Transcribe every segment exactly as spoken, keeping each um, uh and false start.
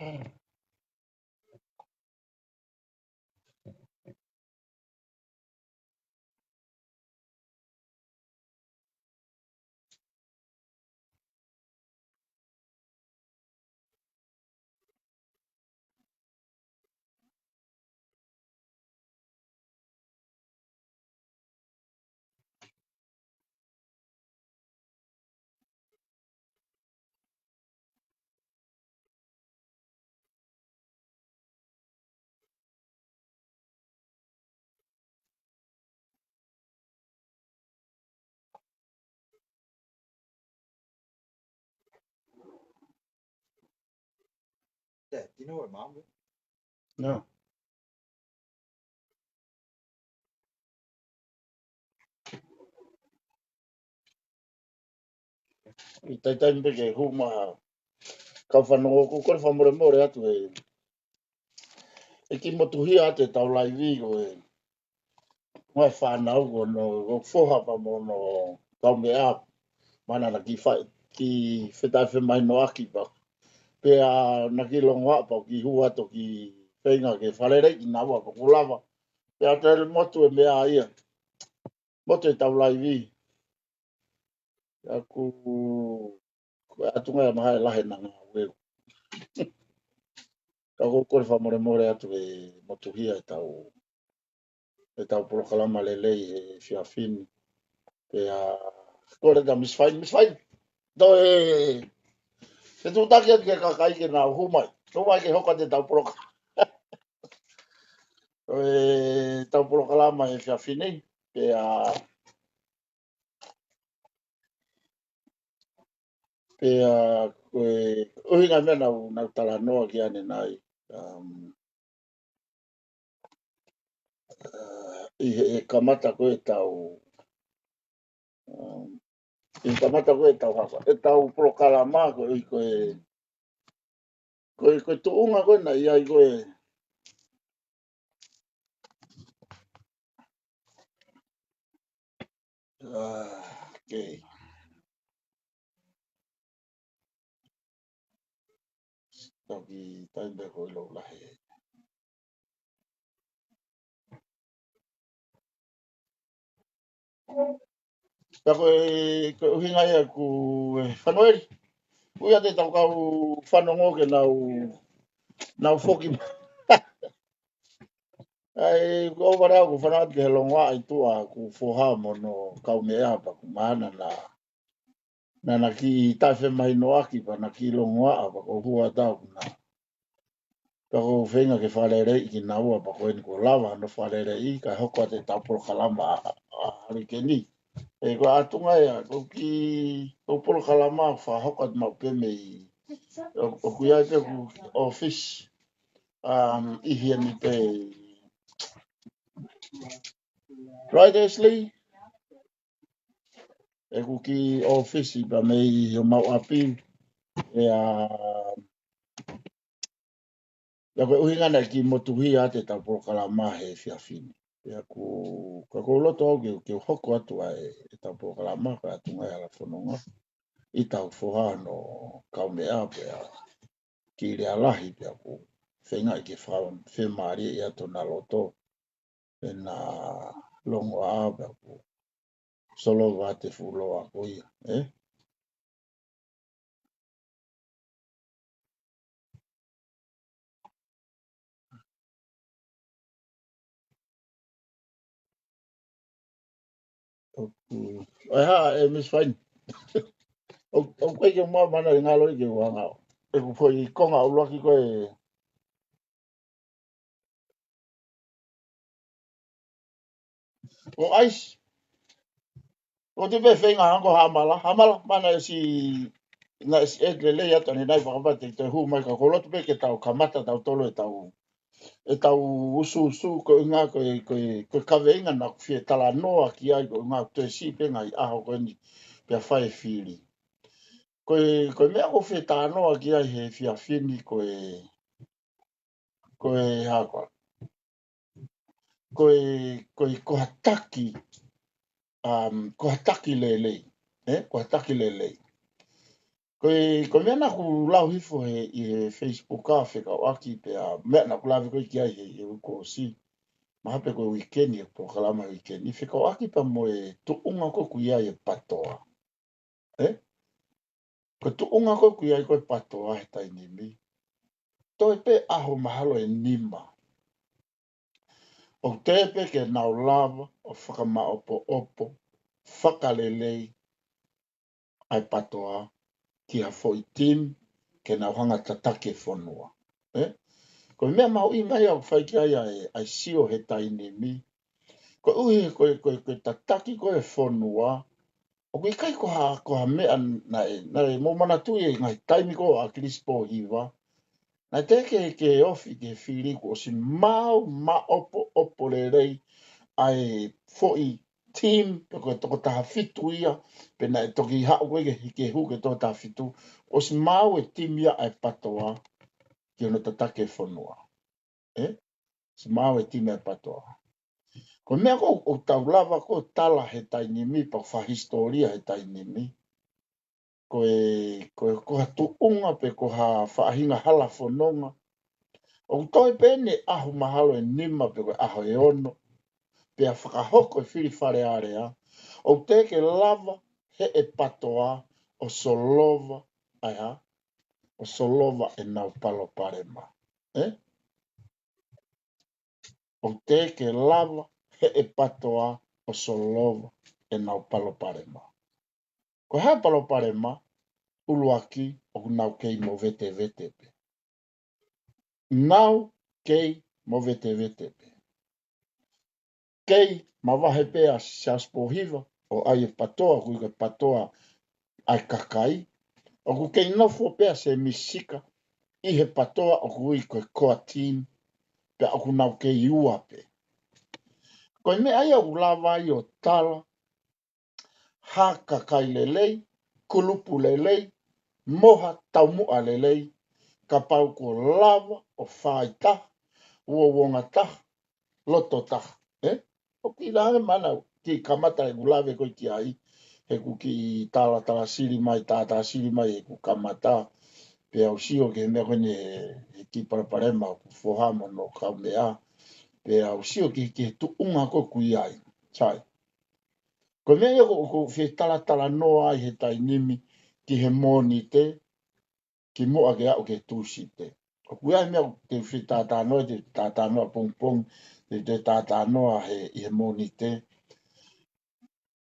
Yeah, do you know where mom is? No. ʻI he taimi pē ke hū mai ha kau fanongo, ʻoku ou kole fakamolemole atu ē, ʻe kiʻi motuhia atu ʻetau laivi ko ē. Ngaahi fānau ko hono, ko e foha pea mo hono kaumeʻa. Mana na ki fai, ki fetaʻi femahinoʻaki pea. Pea na ki longoaʻa pea u kiʻi hū atu ki feinga ke fakaleleiʻi kinaua pea kuo lava. Pea te le motu e meʻa ia. Motu ʻetau laivi. ʻA ia ʻoku, ko e ʻatunga ia mahalo ʻe lahi ʻena ngāue. Ka ʻoku ou kole fakamolemole atu ʻe motuhia ʻetau, ʻetau polokalama lelei he efiafi ni. Pea, kole atu Miss Fine, Miss Fine. Toe, ē, ke tuʻutaki atu ki he kakai ke nau hū mai. Hū mai ke hoko atu ʻetau poloka-, ʻetau polokalama he efiafi ni. Pea, pea, ko e, ʻuhinga meʻa naʻa ku, naʻa ku talanoa ki ai ʻanenai. Um, ʻi he, he kamata ko ē ʻetau, um, ʻi he kamata ko ē ʻetau hapa, ʻetau polokalama ko ē, ko e, ko e, ko e tuʻunga ko ē naʻe ʻi ai ko ē. Ah, okay. Toki taimi pē ko ē ʻoku lahi. Pea ko e, ko e ʻuhinga ia ʻoku, ē, Fanueli. Ui atu ʻetau kau fanongo ke nau, nau foki mai. ʻA ia, ko e ʻuhinga ʻoku ou fanongo atu ki he longoaʻa ʻi tuʻa ʻeku foha mo hono kaumeʻa pea ʻoku mahalo na, na, na kiʻi taʻefemahinoʻaki pea na kiʻi longoaʻa pea ʻoku ou hū atu au na. Pea ʻoku ou feinga ke fakaleleiʻi kinaua pea ko eni kuo lava hono fakaleleiʻi kae hoko atu ʻetau polokalama ʻa, ʻa, ʻa Halikeni. Ē, ko e ʻatunga ia, ʻoku kiʻi, ʻoku polokalama fakahoko atu maʻu pē mei, ʻo, ʻoku ʻi ai pē ʻeku ʻōfisi, um, ʻi heni pē. Right, Ashley? ʻEku kiʻi ʻōfisi pea mei homau ʻapi. ʻIa, ʻia ko e ʻuhinga naʻe kiʻi motuhia atu ʻetau polokalama he efiafi ni. ʻIa ʻoku, ka ʻoku ou loto au ke, ke hoko atu ʻa e, ʻetau polokalama ka ʻatunga ʻa e hala fononga. ʻI heʻetau foha hono kaumeʻa pea kiʻi lea lahi pea ʻoku feinga ke fa-, femālieʻi atu hona loto. ʻEna longoaʻa pea ʻoku solova atu e fuʻu loa ko ia, ē? ʻOku, ʻoku ʻi ai ha, ē, Miss Fine. ʻOku, ʻoku ʻikai ke u maʻu mana ʻi ngalo ʻi ke uanga. ʻEku foʻi konga ʻuluaki ko ē. ʻO ʻaisi. ʻOku te pē feinga hangē ko Hamala. Hamala, mana ʻe si, naʻe si ʻe lelei atu ʻanenai fakapate te hū mai ka ʻoku ou loto pē ke tau kamata tautolu ʻetau, ʻetau usuusu ko e ʻuhinga ko e, ko e, ko e kaveinga naʻa ku fie talanoa ki ai ko e ʻuhinga ʻoku toe siʻi pē ngaahi ʻaho ko eni pea fai e fili. Ko e, ko e meʻa ʻoku ou fie talanoa ki ai he efiafi ni ko e, ko e hā koā. Ko e, ko e, ko ha taki, um, ko ha taki lelei, ē? Ko ha taki lelei. Ko e, ko e meʻa naʻa ku lau hifo he, ʻi he Facebook ʻa fekauʻaki pea, meʻa naʻa ku lave ko ē ki ai he, he uike kuo ʻosi. Mahalo pē ko e uike ni, he polokalama he uike ni. Fekauʻaki pea mo e tuʻunga ko ē ʻoku ʻi ai e PTOA. ʻE? Ko e tuʻunga ko ē ʻoku ʻi ai ko ē PTOA he taimi ni. Toe pē ʻaho mahalo ʻe nima. ʻOku teʻeki pē ke nau lava ʻo fakamaʻopoʻopo, fakalelei, ʻa e PTOA ki ha foʻi team ke nau hanga tataki e fonua. ʻE? Ko e meʻa mahuʻinga ia ʻoku fai ki ai ʻa e, ʻa e sio he taimi ni. Koeʻuhi ko e, ko e, ko e tataki ko ē e fonua, ʻoku ʻikai ko ha, ko ha meʻa naʻe, naʻe mou manatuʻi e ngaahi taimi ko ē ʻa ʻAkilisi Pōhiva. Naʻe teʻeki ke, ke ofi ke fili kuo ʻosi maʻu maʻopoʻopo lelei ʻa e foʻi team, pe ko e toko taha fitu ia, pe naʻe toki haʻu ko ē ke, ke hū ki he toko taha fitu, ʻosi maʻu e team ia ʻa e PTOA ki hono tataki e fonua. ʻE? ʻOsi maʻu e team ʻa e PTOA. Ko e meʻa ko ē ʻoku tau lava ko ē ʻo tala he taimi ni, pe ko ha hisitōlia he taimi ni. Ko e, ko e, ko ha tuʻunga pe ko ha faʻahinga hala fononga. ʻOku toe pē ʻene ʻaho mahalo ʻe nima pe ko e ʻaho ʻe ono. Pea fakahoko e fili Fale Alea. ʻOku teʻeki ke lava heʻe PTOA ʻo solova, ʻa e hā? ʻO solova ʻenau palopalema. ʻE? ʻOku teʻeki ke lava heʻe PTOA ʻo solova ʻenau palopalema. Ko e hā e palopalema? ʻUluaki, ʻoku nau kei movetevete pē. Nau kei movetevete pē. Kei mavahe pē ʻa Siaosi Pōhiva ʻo ʻai e PTOA, ʻoku ui ko e PTOA ʻa e kakai. ʻOku kei nofo pē ʻa Sēmisi Sika ʻi he PTOA ʻoku ui ko e core team, pea ʻoku nau kei ua pē. Ko e meʻa ia ʻoku lava ai ʻo tala ha kakai lelei, kulupu lelei, mo ha taumuʻa lelei, kapau kuo lava ʻo fai taha, uouongataha, lototaha. ʻE? ʻOku ʻi ai e meʻa naʻa ku kiʻi kamata ʻeku lave ko ē ki ai, he ʻoku kiʻi talatala sili mai, tātā sili mai ʻeku kamata, pea u sio ki he meʻa ko eni he, he kiʻi palopalema ʻoku foha mo hono kaumeʻa, pea u sio ki, ki he tuʻunga ko ē ʻoku ʻi ai. Sai. Ko e meʻa ia ʻoku, ʻoku ou fetalatala noa ai he taimi ni ki he Mōnite, kimuʻa ke aʻu ki he Tūsite. ʻOku ʻi ai e meʻa ʻoku te u fetātānoa, te u tātānoa pongipongi, te u fetātānoa he, ʻi he Mōnite.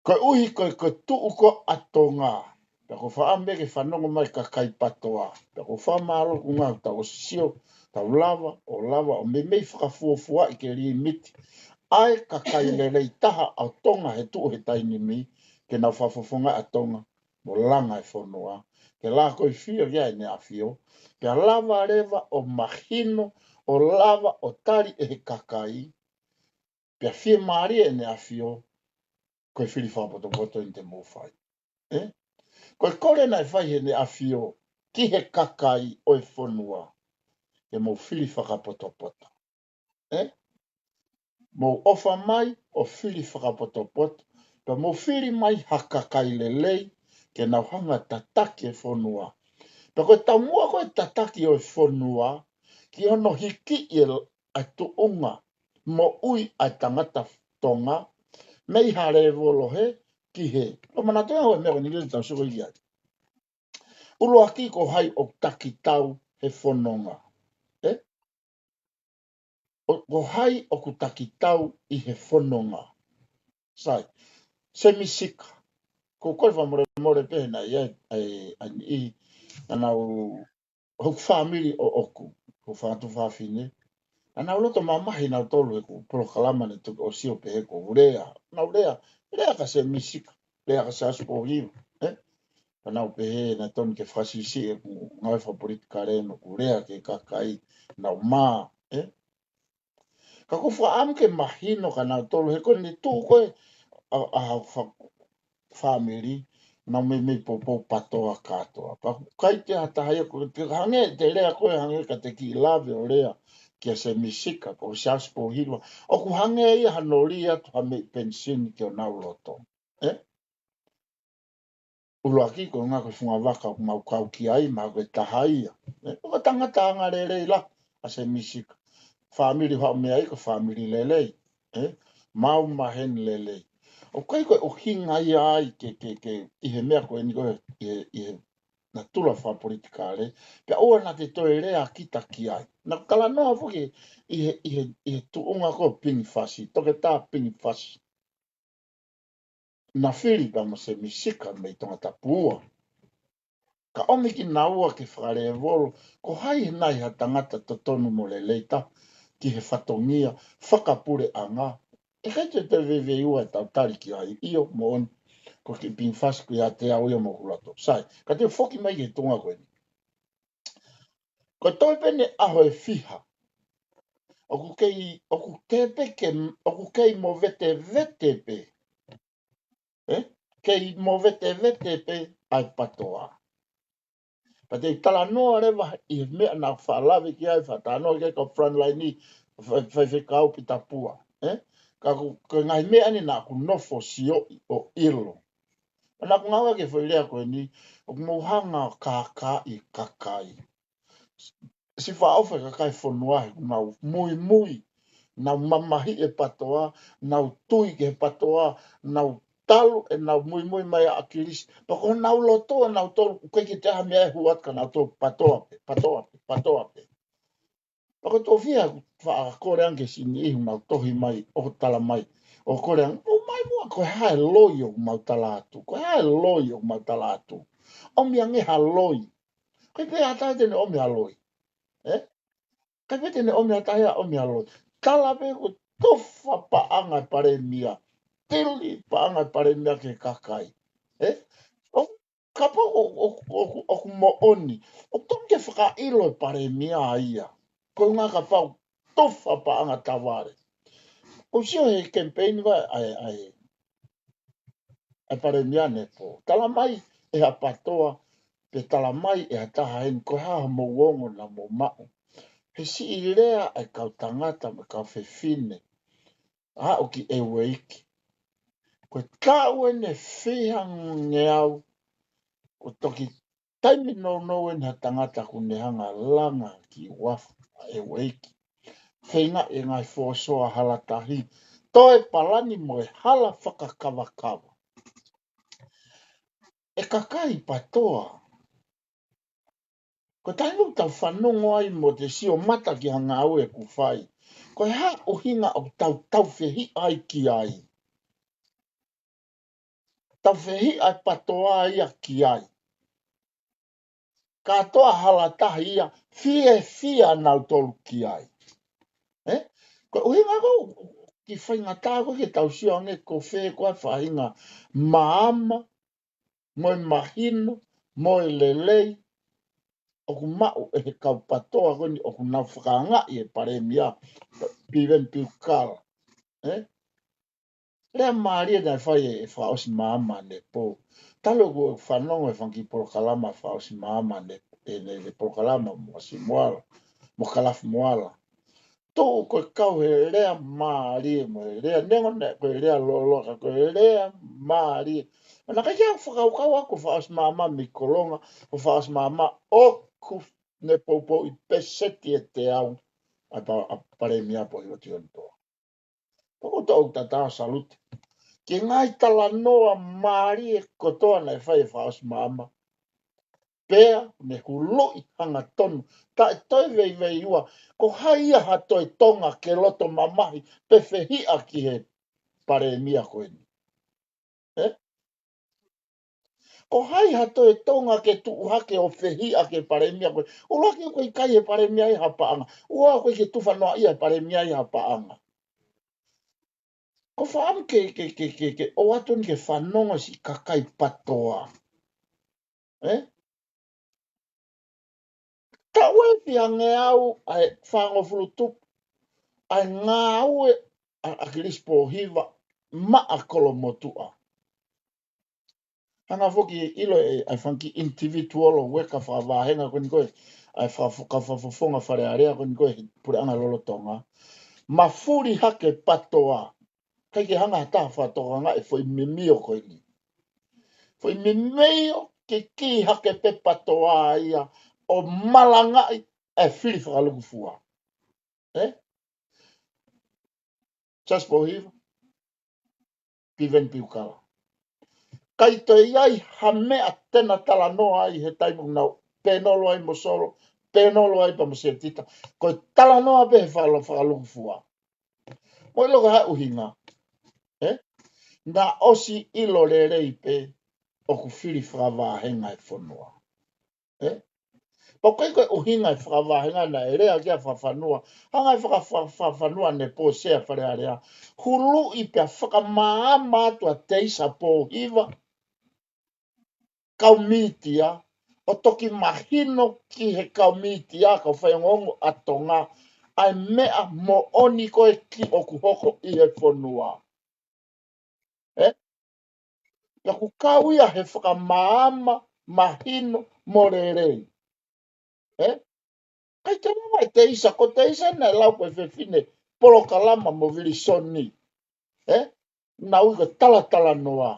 Koeʻuhi ko e, ko e tuʻu ko ē ʻa Tonga. Pea ʻoku ou fakaʻamu ke fanongo mai e kakai PTOA. Pea ʻoku ou fakamālō ʻoku ngata ʻo sio, tau lava, ʻo lava, ʻo meimei fakafuofuaʻi ke limiti ʻa e kakai lelei taha ʻa Tonga he tuʻu he taimi ni, ke nau fakafofongaʻi ʻa Tonga mo langa e fonua, ke laka ʻo fai ia ʻEne ʻAfio, pea lava leva ʻo mahino, ʻo lava ʻo tali ʻe he kakai, pea fiemālie ʻEne ʻAfio, ko e fili fakapotopoto eni te mou fai. ʻE? Ko e kole naʻe fai ʻEne ʻAfio ki he kakai ʻo e fonua, ke mou fili fakapotopoto. ʻE? Mou ʻofa mai ʻo fili fakapotopoto, pea mou fili mai ha kakai lelei, ke nau hanga tataki e fonua. Pea ko e taumuʻa ko ē tataki ʻo e fonua, ki hono hikiʻi e, ʻa e tuʻunga moʻui ʻa e tangata Tonga, mei ha lēvolo hē ki hē. ʻO manatu ʻa e meʻa ko eni ke tau sio ki ai. ʻUluaki, ko hai ʻoku takitau he fononga. ʻE? ʻO, ko hai ʻoku takitau ʻi he fononga. Sai, Sēmisi Sika. Ko e kole fakamolemole pē naʻe ʻi ai, ʻa e, ʻa e niʻihi, naʻa nau, hoku fāmili ʻoʻoku, hoku fatu fafine. Naʻa nau loto mamahi nautolu he ko e polokalama naʻe toki ʻosi ʻo pehē ko e lea. Nau lea, lea kia Sēmisi Sika, lea kia Siaosi Pōhiva, ʻe? Ka nau pehē naʻe tonu ke fakasiʻisiʻi ʻeku ngāue fakapolitikale mo ʻeku lea ki he kakai, nau mā, ʻe? Ka ʻoku ou fakaʻamu ke mahino kia nautolu he ko eni tuʻu ko ē ʻa, ʻa, ʻa fa-, fāmili, nau meimei poupou PTOA kātoa. Pea ʻoku ʻikai te ha taha ia ko ē, te hangē ʻete lea ko ē hangē ka te kiʻi lave ʻo lea kia Sēmisi Sika, pe ko Siaosi Pōhiva. ʻOku hangē ia hano lī atu ha meʻi penisini ki honau loto. ʻE? ʻUluaki ko e ngaahi ko e funga vaka ʻoku mau kau ki ai, mahalo ko e taha ia. ʻE, ʻoku tangata anga lelei la, ʻa Sēmisi Sika. Fāmili haʻu mei ai ko e fāmili lelei. ʻE, mau maheni lelei. ʻOku ʻikai ko e ʻuhinga ia ai ke, ke, ke, ʻi he meʻa ko eni ko e, ʻi he, ʻi he natula fakapolitikale. Pea ʻoua naʻa te toe lea kita ki ai. Naʻa ku talanoa foki ʻi he, ʻi he, ʻi he tuʻunga ko Pini Fasi, Toketā Pini Fasi. Naʻa fili pea mo Sēmisi Sika mei Tongatapu ua. Ka ʻomi kinaua ke fakalēvolo, ko hai he nai ha tangata totonu mo lelei taha ki he fatongia fakapuleʻanga. ʻE ʻikai te te veiveiua ʻetau tali ki ai, ʻio, moʻoni, ko Pini Fasi ko ia te au ia mo Hulato. Sai, ka te u foki mai ki he tuʻunga ko eni. Ko e toe pē ʻeni ʻaho ʻe fiha. ʻOku kei, ʻoku tepe ke, ʻoku kei movetevete pē. ʻE? Kei movetevete pē ʻa e PATOA. Pea te u talanoa leva ʻi he meʻa naʻa ku faʻa lave ki ai, faʻa talanoa ki ai ko e frontline ʻi he fai, faifekau Pita Pua. ʻE? Ka ko, ko e ngaahi meʻa ni naʻa ku nofo sioʻi ʻo ʻilo. Naʻa ku ngāueʻaki e foʻi lea ko eni, ʻoku mou hanga ʻo kākaaʻi e kakai. Siʻi fakaʻofa e kakai e fonua he ʻoku nau muimui, nau mamahiʻi e PATOA, nau tui ki he PATOA, nau talu ʻenau muimui mai ʻa ʻAkilisi. Pea ko honau loto ʻanautolu, ʻoku ʻikai ke toe ʻi ai ha meʻa ʻe hū atu ka nautolu PATOA pē, PATOA pē, PATOA pē. Pea ko e tofiʻa ʻoku faʻa kole ange ki he siʻi niʻihi ʻoku nau tohi mai, ʻo tala mai, ʻo kole ange, ʻomai muʻa, ko e hā e loi ʻoku mau tala atu, ko e hā e loi ʻoku mau tala atu. ʻOmi ange ha loi. Ko e pē ʻa taha te ne ʻomi ha loi. ʻE? Ko e pē te ne ʻomi ʻa taha ia ʻomi ha loi. Tala pē ko e tufa paʻanga e palēmia. Tili paʻanga e palēmia ki he kakai. ʻE? ʻO, kapau ʻo, ʻo, ʻo, ʻoku moʻoni. ʻOku totonu ke fakaʻilo e palēmia ia. Ko e ʻuhinga kapau tufa paʻanga tavale. ʻOku sio he campaign ko ē ʻa e, ʻa e, ʻa e palēmia Nepo. Tala mai ʻe ha PATOA, pe tala mai ʻe ha taha eni, ko e hā hoʻomou ongo naʻa mou maʻu. He siʻi lea ʻa e kau tangata mo e kau fefine. Aʻu ki ʻEueiki. Ko e taʻu ʻeni ʻe fihangeau, ko e toki taimi nounou ʻeni ha tangata ʻoku ne hanga ʻo langa ki uafu ʻa ʻEueiki. Feinga e ngaahi fōsoa hala tahi. Toe palani mo e hala fakakavakava. ʻE kakai PATOA. Ko e taimi ʻoku tau fanongo ai mo te sio mata ki ha ngāue ʻoku fai. Ko e hā ʻuhinga ʻoku tau, tau fehiʻa ai ki ai. Tau fehiʻa e PATOA ia ki ai. Kātoa hala tahi ia, fiefia nautolu ki ai. ʻE? Ko e ʻuhinga ko ē, ki faingataʻa ko ē ke tau sio ange ko fē ko ā e faʻahinga maama, mo e mahino, mo e lelei, ʻoku maʻu ʻe he kau PATOA ko eni ʻoku nau fakaangaʻi e palēmia, Piveni Piukala. ʻE? Lea mālie naʻe fai ʻe, ʻe Fakaʻosi Maama Nepo. Talu ʻeku fanongo he fanga kiʻi polokalama Fakaʻosi Maama Ne, ʻene, ʻene polokalama mo Simoala, mo Kalafi Moala. Tuʻu ko e kau he lea mālie mo e lea, neongo naʻe ko e lea lōloa ka ko e lea mālie. Naʻe ʻikai ke u fakakaukau au ko Fakaʻosi Maama mei Kolonga, ko Fakaʻosi Maama ʻoku ne poupouʻi pēseti ʻe teau ʻa e pa-, ʻa e palēmia Pohiva Tionitoa. Pea ko e toʻu tatau salute ki he ngaahi talanoa mālie kotoa naʻe fai ʻe Fakaʻosi Maama. Pea ne huluʻi hangatonu, taʻe toe veiveiua, ko hai ia ha toe Tonga ke loto mamahi, pe fehiʻa ki he palēmia ko eni. ʻE? Ko hai ha toe Tonga ke tuʻu hake ʻo fehiʻa ki he palēmia ko ē. ʻUluaki ʻoku ʻikai he palēmia ʻi ha paʻanga. Ua ʻoku ʻikai ke tufa noa ʻi he palēmia ʻi ha paʻanga. Ko e fakaʻamu ke, ke, ke, ke, ke ʻoatu eni ke fanongo siʻi kakai PATOA. ʻE? Taʻu ʻe fihangeau ʻa e fāngofulu tupu ʻa e ngāue ʻa, ʻa ʻAkilisi Pohiva maʻa Kolomotuʻa. Hanga foki ʻilo ʻe, ʻa e fanga kiʻi individual worker fakavāhenga ko eni ko ē, ʻa e fa-, fa-, fakafofonga Fale Alea ko eni ko ē he puleʻanga lolotonga. Mafuli hake PATOA. ʻIkai ke hanga ha taha fakatokangaʻi e foʻi mimio ko eni. Foʻi meimei ʻo kikī hake pē PATOA ia ʻo malangaʻi e fili fakalūkufua. Ē? Siaosi Pōhiva, Piveni Piukala. ʻIkai toe ʻi ai ha meʻa te na talanoa ai he taimi ʻoku nau pēnolo ai mo Solo, pēnolo ai pea mo Setita. Ko e talanoa pē he falo-, fakalūkufua. Mou ʻilo ko e hā e ʻuhinga. Ē? Na ʻosi ʻilo lelei pē ʻoku fili fakavāhenga e fonua. Ē? Pea ʻoku ʻikai ko e ʻuhinga e fakavāhenga naʻe lea ki ai Fakafanua. Hanga e faka-, fa-, Fakafanua ne pō Sea Fale Alea. Huluʻi pea fakamaama atu ʻa Teisa Pōhiva kau mītia, ʻo toki mahino ki he kau mītia, kau faiongoongo ʻa Tonga, ʻa e meʻa moʻoni ko ē ki ʻoku hoko ʻi he fonua. Ē? Pea ʻoku kau ia he fakamaama, mahino, mo lelei. Ē? ʻIkai te lava ʻe Teisa, ko Teisa naʻe lau ko e fefine polokalama mo Vilisoni. Ē? Naʻe ui ko e talatalanoa.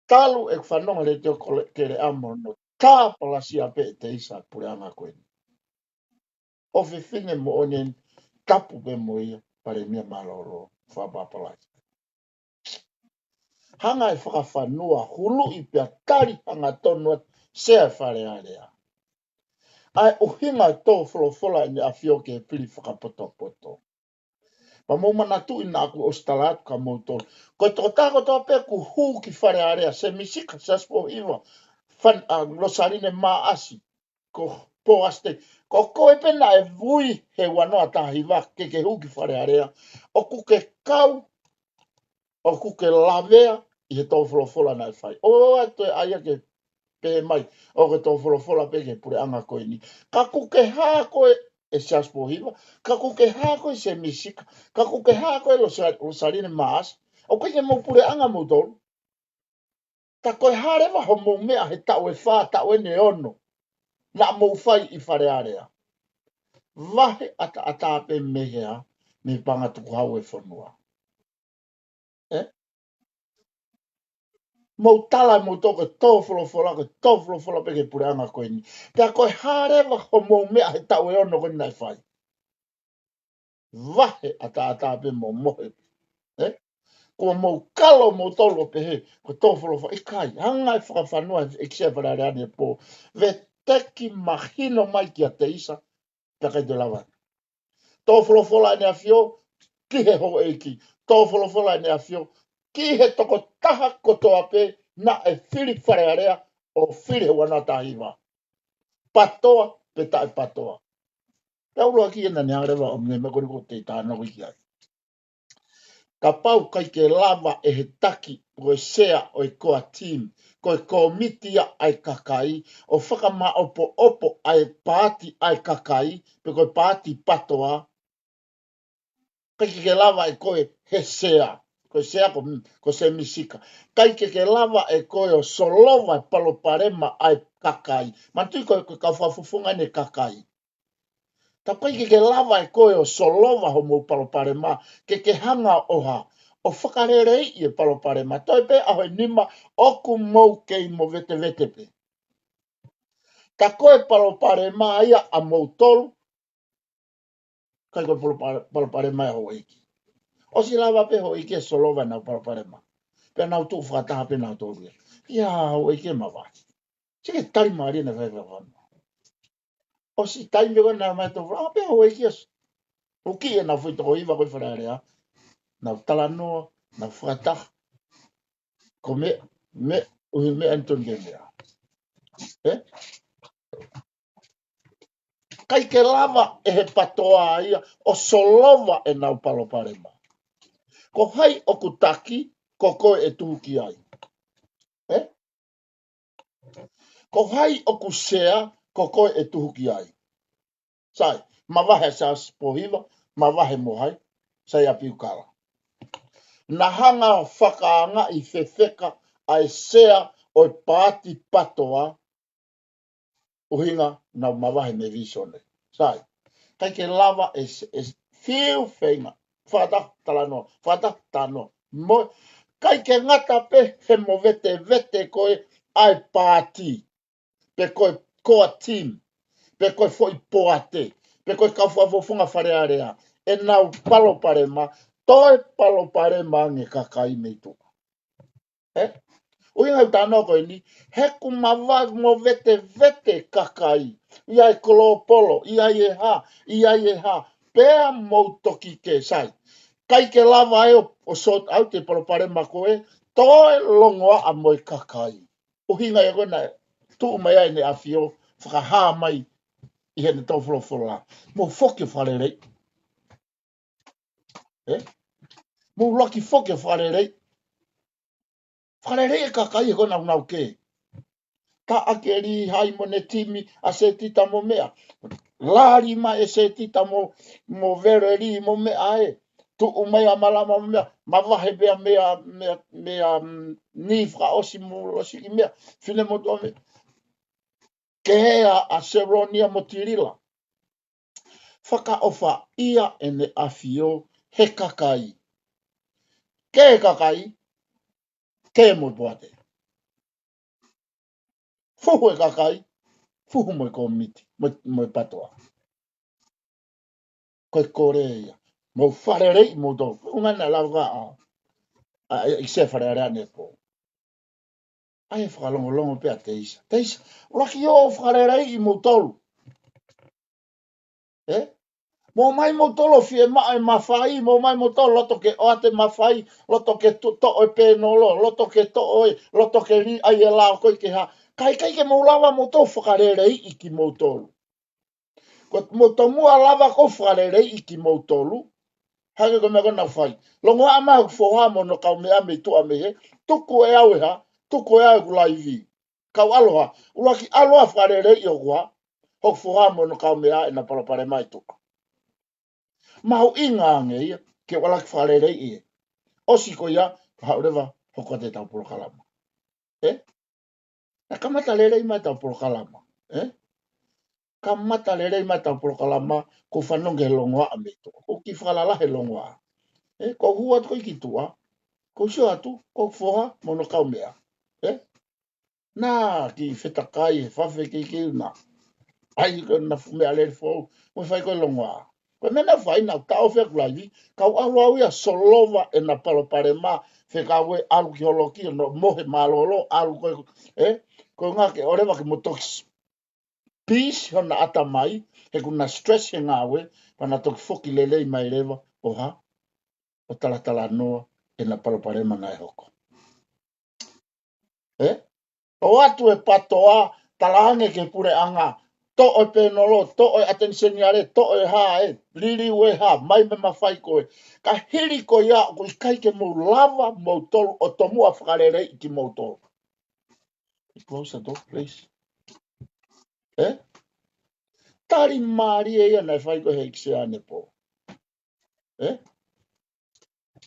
Talu ʻeku fanongo he letiō kole-, kele amo no tā palasia pē ʻe Teisa puleʻanga ko eni. ʻO fefine moʻoni eni, tapu pē mo ia, Palēmia mālōlō, fakapapālangi. Hanga e Fakafanua huluʻi pea tali hangatonu atu Sea Fale Alea. ʻA e ʻuhinga e tō folofola ʻEne ʻAfio ki he fili fakapotopoto. Pea mou manatuʻi naʻa ku ʻosi tala atu kia moutolu. Ko e tokotaha kotoa pē ʻoku hū ki Fale Alea, Semisi Siaosi Pōhiva, Fan-, ʻa, Losaline Maʻasi, ko Pō Asitei. Ko koe pē naʻe vui he ua noa taha hiva ke ke hū ki Fale Alea. ʻOku ke kau, ʻoku ke lavea ʻi he tō folofola naʻe fai. ʻOua ʻe toe ʻai ke pehē mai, ʻoku ke tō folofola pē ki he puleʻanga ko eni. Ka ʻoku ke hā koe ʻe Siaosi Pōhiva, ka ʻoku ke hā koe Semisi, ka ʻoku ke hā koe Losa-, Losaline Maʻasi, ʻoku ʻikai ke mou puleʻanga moutolu. Ka ko e hā leva hoʻomou meʻa he taʻu ʻe fā, taʻu ʻe ono, naʻa mou fai ʻi Fale Alea. Vahe ʻataʻatā pē mei hea, mei he paʻanga tukuhau e fonua. Ē? Mou tala moutolu ko e tō folofola, ko e tō folofola pē ki he puleʻanga ko eni. Pea ko e hā leva hoʻomou meʻa he taʻu ʻe ono ko eni naʻe fai. Vahe ʻataʻatā pē mo mohe. Ē? Kuo mou kalo moutolu ʻo pehē, ko e tō folofola, ʻikai, hanga e Fakafanua ʻEiki Sea Fale Alea ʻanepō. Veteki mahino mai kia Teisa, pea ʻikai toe lava. Tō folofola ʻEne ʻAfio ki he houʻeiki. Tō folofola ʻEne ʻAfio ki he tokotaha kotoa pē naʻe fili Fale Alea ʻo fili he ua noa taha hiva. PATOA pe taʻe PATOA. Pea ʻuluaki ena ne hanga leva ʻo ne meʻa ko eni ko te tānaki ki ai. Kapau ʻikai ke lava ʻe he taki ko e sea ʻo e core team, ko e kōmiti ia ʻa e kakai, ʻo fakamaʻopoʻopo ʻa e paati ʻa e kakai, pe ko e paati PATOA, ʻikai ke ke lava ʻe koe he sea, ko e sea ko, ko Semisi. ʻIkai ke ke lava ʻe koe ʻo solova e palopalema ʻa e kakai. Manatuʻi ko e, ko e kau fakafofonga ʻeni e kakai. Ka ʻikai ke ke lava ʻe koe ʻo solova hoʻomou palopalema, ke ke hanga ʻo hā, ʻo fakaleleiʻi e palopalema. Toe pē ʻaho ʻe nima ʻoku mou kei movetevete pē. Ka ko e palopalema ia ʻamoutolu, ʻikai ko e palo-, palo-, palopalema ia houʻeiki. ʻOsi lava pē houʻeiki ʻo solova ʻenau palopalema. Pea nau tuʻu fakataha pē nautolu ia. Ia houʻeiki ʻe mavahe. Sio ki he tali mālie naʻe fai ʻe Fakafanua. ʻOsi taimi ko ē naʻe mai tō folofola, ʻā pē houʻeiki ʻo s-, ʻo kiʻi ʻenau foʻi toko hiva ko ē ʻi Fale Alea. Nau talanoa, nau fakataha. Ko e meʻa, meʻa, ʻuhi meʻa ʻeni tonu ke meʻa. Ē? ʻIkai ke lava ʻe he PATOA ia ʻo solova ʻenau palopalema. Ko hai ʻoku taki, ko koe ʻe tuhu ki ai. Ē? Ko hai ʻoku sea, ko koe ʻe tuhu ki ai. Sai, mavahe Siaosi Pōhiva, mavahe mo hai, Saia Piukala. Na hanga ʻo fakaangaʻi fefeka ʻa e sea ʻo e paati PATOA, ʻuhinga naʻa nau mavahe mei Visone. Sai, ʻikai ke lava ʻe s-, ʻe s-, fiu feinga, fakataha talanoa, fakataha talanoa. Mo, ʻIkai ke ngata pē he movetevete ko ē ʻa e paati, pe ko e core team, pe ko e foʻi poate, pe ko e kau fakafofonga Fale Alea, ʻenau palopalema, toe palopalema ange kakai mei tuʻa. Ē? ʻUhinga ʻeku talanoa ko eni, he ʻoku mavahe movetevete kakai, ʻi ai e kolopolo, ʻi ai e hā, ʻi ai e hā, pea mou toki ke sai. ʻIkai ke lava ʻe ʻo, ʻo sort out e palopalema ko ē, toe longoaʻa mo e kakai. ʻUhinga ia ko ē naʻe tuʻu mai ai ʻEne ʻAfio, fakahā mai ʻi heʻene tau folofola. Mou foki ʻo fakaleleiʻi. Ē? Mou laki foki ʻo fakaleleiʻi. Fakaleleiʻi e kakai he ko ē naʻa nau kē. Taʻaki e lī hai mo ʻene timi ʻa Setita mo meʻa. Lali mai ʻe Setita mo, mo Veleli mo meʻa ē. Tuʻu mai ʻa Malama mo meʻa. Mavahe pea meʻa, meʻa, meʻa, mm, ni fakaʻosi mo Losiki meʻa. Finemotuʻa meʻa. Kehea ʻa Selonia mo Tilila. Fakaʻofaʻia ʻEne ʻAfio he kakai. Kē e kakai, kē mo e poate. Fuhu e kakai, fuhu mo e kōmiti, mo, mo e patoa. Ko e kole ia. Mou fakaleleiʻi moutolu. ʻUhinga naʻe lava ʻa, ʻa, ʻa, ʻi se Fale Alea ʻanepō. ʻAi e fakalongolongo pē ʻa Teisa. Teisa, ʻuluaki ō ʻo fakaleleiʻi moutolu. Ē? Mou ō mai moutolu ʻo fiemaʻu e mafai, mou ō mai moutolu loto ke ʻoatu e mafai, loto ke tu-, toʻo e pēnolo, loto ke toʻo e, loto ke lī ai e lao ko ē ke hā. Ka ʻikai ke mou lava moutolu fakaleleiʻi kimoutolu. Ko e mou tomuʻa lava ʻo fakaleleiʻi kimoutolu, hangē ko e meʻa ko ē naʻa ku fai. Longoaʻa mai hoku foha mo hono kaumeʻa mei tuʻa mei hē, tuku ʻe au e hā, tuku ʻe au ʻeku laivi. Kau ʻalu hā, ʻuluaki ʻalu ʻo fakaleleiʻi hoku hā, hoku foha mo hono kaumeʻa ʻena palopalema ʻi tuʻa. Mahuʻinga ange ia, ke u ʻalu ʻo fakaleleiʻi ē. ʻOsi ko ia, haʻu leva, hoko atu ʻetau polokalama. Ē? Naʻe kamata lelei mai ʻetau polokalama. Ē? Kamata lelei mai ʻetau polokalama, ʻoku ou fanongo ki he longoaʻa mei tuʻa. ʻOku ou kiʻi fakalalahi e longoaʻa. Ē? ʻOku ou hū atu ko ē ki tuʻa. ʻOku ou sio atu, ko hoku foha, mo hono kaumeʻa. Ē? Naʻa kiʻi fetakai, he fafe kiʻi kiu na. ʻAi ko ʻena fuʻu meʻalele foʻou, mo e fai ko ē longoaʻa. Ko e meʻa naʻa ku fai naʻa ku taʻofi ʻeku laivi, kau ʻalu au ia ʻo solova ʻena palopalema, fekau ē ʻalu ki holo ki hono mohe mālōlō, ʻalu ko ē, ē, ko e ngaahi ke ʻoleva ke mo toki s-, peace hona ʻatamai, he ʻoku na stress he ngāue, pea na toki foki lelei mai leva, ʻo hā, ʻo talatalanoa, ʻena palopalema naʻe hoko. Ē? ʻOatu e patoa, talaange ki he puleʻanga, toʻo e pēnolo, toʻo e ʻateniseniale, toʻo e hā ē, liliu e hā, mai mo e mafai ko ē. Ka hili ko ia, ʻoku ʻikai ke mou lava moutolu ʻo tomuʻa fakaleleiʻi kimoutolu. Close the door, please. Ē? Tali mālie ia naʻe fai ko ē he ʻEiki Sea ʻanepō. Ē?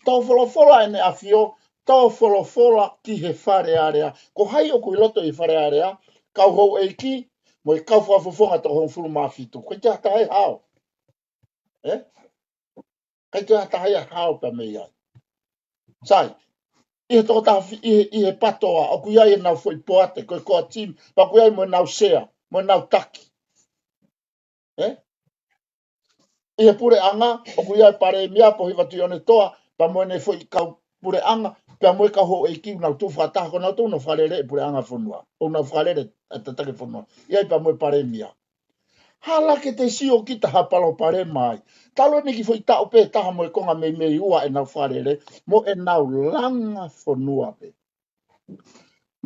Tau folofola ʻEne ʻAfio, tau folofola ki he Fale Alea. Ko hai ʻoku ʻi loto ʻi he Fale Alea, kau houʻeiki, mo e kau fakafofonga toko hongofulu mā fitu. ʻIkai toe ʻi ai ha hao. Ē? ʻIkai toe ʻi ai ha hao pea mei ai. Sai, ʻi he tokotaha fi-, ʻi he, ʻi he patoa, ʻoku ʻi ai ʻenau foʻi poate, ko e core team, pea ʻoku ʻi ai mo ʻenau sea, mo ʻenau taki. Ē? ʻI he puleʻanga, ʻoku ʻi ai e palēmia, Pōhiva Tuʻiʻonetoa, pea mo ʻene foʻi kau puleʻanga, pea mo e kau houʻeiki, ʻoku nau tuʻu fakataha, ko nautolu ʻoku nau fakalele e puleʻanga fonua. ʻOku nau fakalele e tataki fonua. ʻI ai pea mo e palēmia. Hala ke te sio kita ha palopalema ai. Talu eni kiʻi foʻi taʻu pē taha mo e konga meimei ua ʻenau fakalele, mo ʻenau langa fonua pē.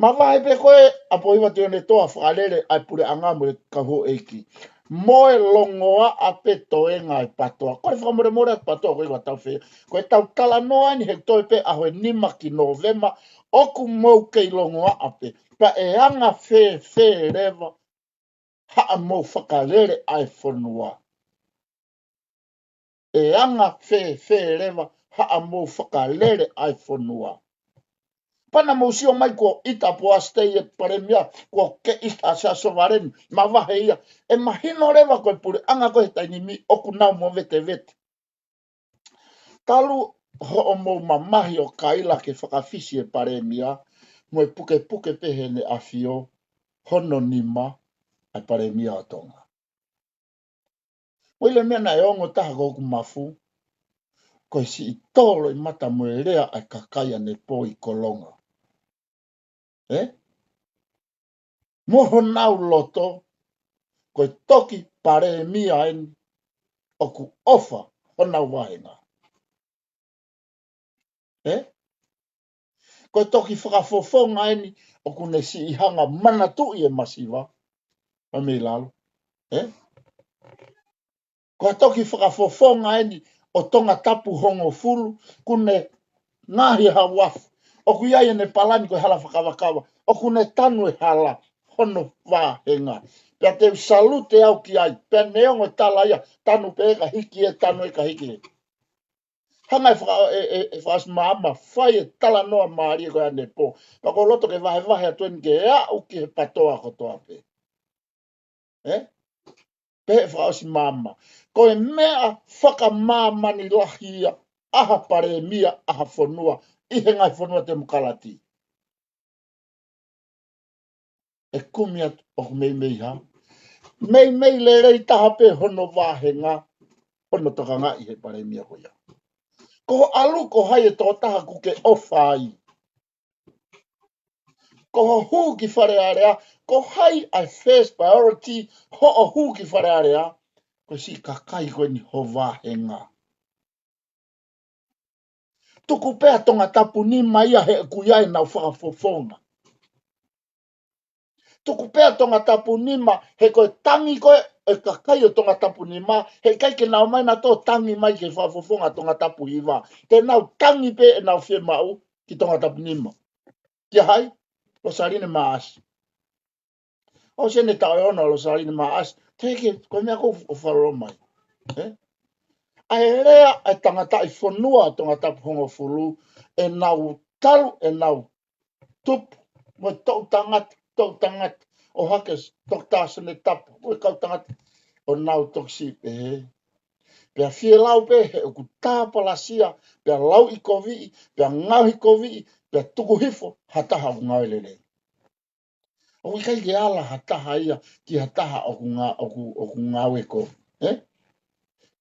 Mavahe pē ko ē ʻa Pōhiva Tuʻiʻonetoa fakalele ʻa e puleʻanga mo e kau houʻeiki. Mo e longoaʻa pē toenga e patoa. Ko e fakamolemole ʻa e patoa ko ē ʻoku tau fē. Ko ʻetau talanoa eni he toe pē ʻaho ʻe nima ki Nōvema. ʻOku mou kei longoaʻa pē. Pea ʻe anga fēfē leva haʻamou fakalele ʻa e fonua. ʻE anga fēfē leva haʻamou fakalele ʻa e fonua. Pea naʻa mou sio mai ko ʻIta Poasitei e palēmia, ko Keʻita Siaosi Sovaleni, mavahe ia. ʻE mahino leva ko e puleʻanga ko ē he taimi ni ʻoku nau movetevete. Talu hoʻomou mamahi ʻo kaila ke fakafisi e palēmia, mo e pukepuke pē heʻene ʻafio hono nima ʻa e palēmia ʻo Tonga. Ko e meʻa naʻe ongo taha ko hoku mafu, ko e siʻi tolo ʻi mata mo e lea ʻa e kakai ʻanepō ʻi Kolonga. Ē? Mo honau loto, ko e toki palēmia eni ʻoku ʻofa honau vāhenga. Ē? Ko e toki fakafofonga eni ʻoku ne siʻi hanga manatuʻi e masiva ʻa mei lalo. Ē? Ko e toki fakafofonga eni ʻo Tongatapu hongofulu, ʻoku ne ngaohi ha uafu. ʻOku ʻi ai ʻene palani ko e hala fakavakava. ʻOku ne tanu e hala hono vāhenga. Pea te u salute au ki ai. Pea neongo e tala ia, tanu pē ka hiki ē, tanu ē ka hiki ē. Hanga e faka-, e, e, e fakaʻosi maama, fai e talanoa mālie ko ē ʻanepō. Pea ʻoku ou loto ke vahevahe atu eni ke aʻu ki he PATOA kotoa pē. Ē? Pehē fakaʻosi maama. Ko e meʻa fakamāmani lahi ia, ʻa ha palēmia, ʻa ha fonua, ʻi he ngaahi fonua temokalati. ʻE kumi atu ʻoku meimei hā. Meimei lelei taha pē hono vāhenga, hono tokangaʻi he palēmia ko ia. Ko hoʻo ʻalu ko hai e tokotaha ʻoku ke ʻofa ai. Ko hoʻo hū ki Fale Alea, ko hai ʻa e first priority hoʻo hū ki Fale Alea, ko e siʻi kakai ko eni ho vāhenga. Tuku pē ʻa Tongatapu nima ia he ʻoku ʻi ai ʻenau fakafofonga. Tuku pē ʻa Tongatapu nima he ko e tangi ko ē ʻa e kakai ʻo Tongatapu nima, heʻikai ke nau ō mai nautolu ʻo tangi mai ki he fakafofonga ʻo Tongatapu hiva. Te nau tangi pē ʻenau fiemaʻu ki Tongatapu nima. Kia hai? Losaline Maʻasi. ʻOsi ʻene taʻu ʻe ono ʻa Losaline Maʻasi, teʻeki, ko e meʻa ʻoku ou fakalolo mai. Ē? ʻA e lea ʻa e tangataʻi fonua ʻo Tongatapu hongofulu, ʻenau talu, ʻenau tupu, mo e toʻu tangata, toʻu tangata, ʻo hake, Toketā Sione Tapu, mo e kau tangata, ʻo nau toki siʻi pehē. Pea fielau pē he ʻoku tāpalasia, pea lauʻikoviʻi, pea ngaohikoviʻi, pea tuku hifo ha taha ʻoku ngāue lelei. ʻOku ʻikai ke ala ha taha ia ki ha taha ʻoku ngā-, ʻoku, ʻoku ngāue kovi. Ē?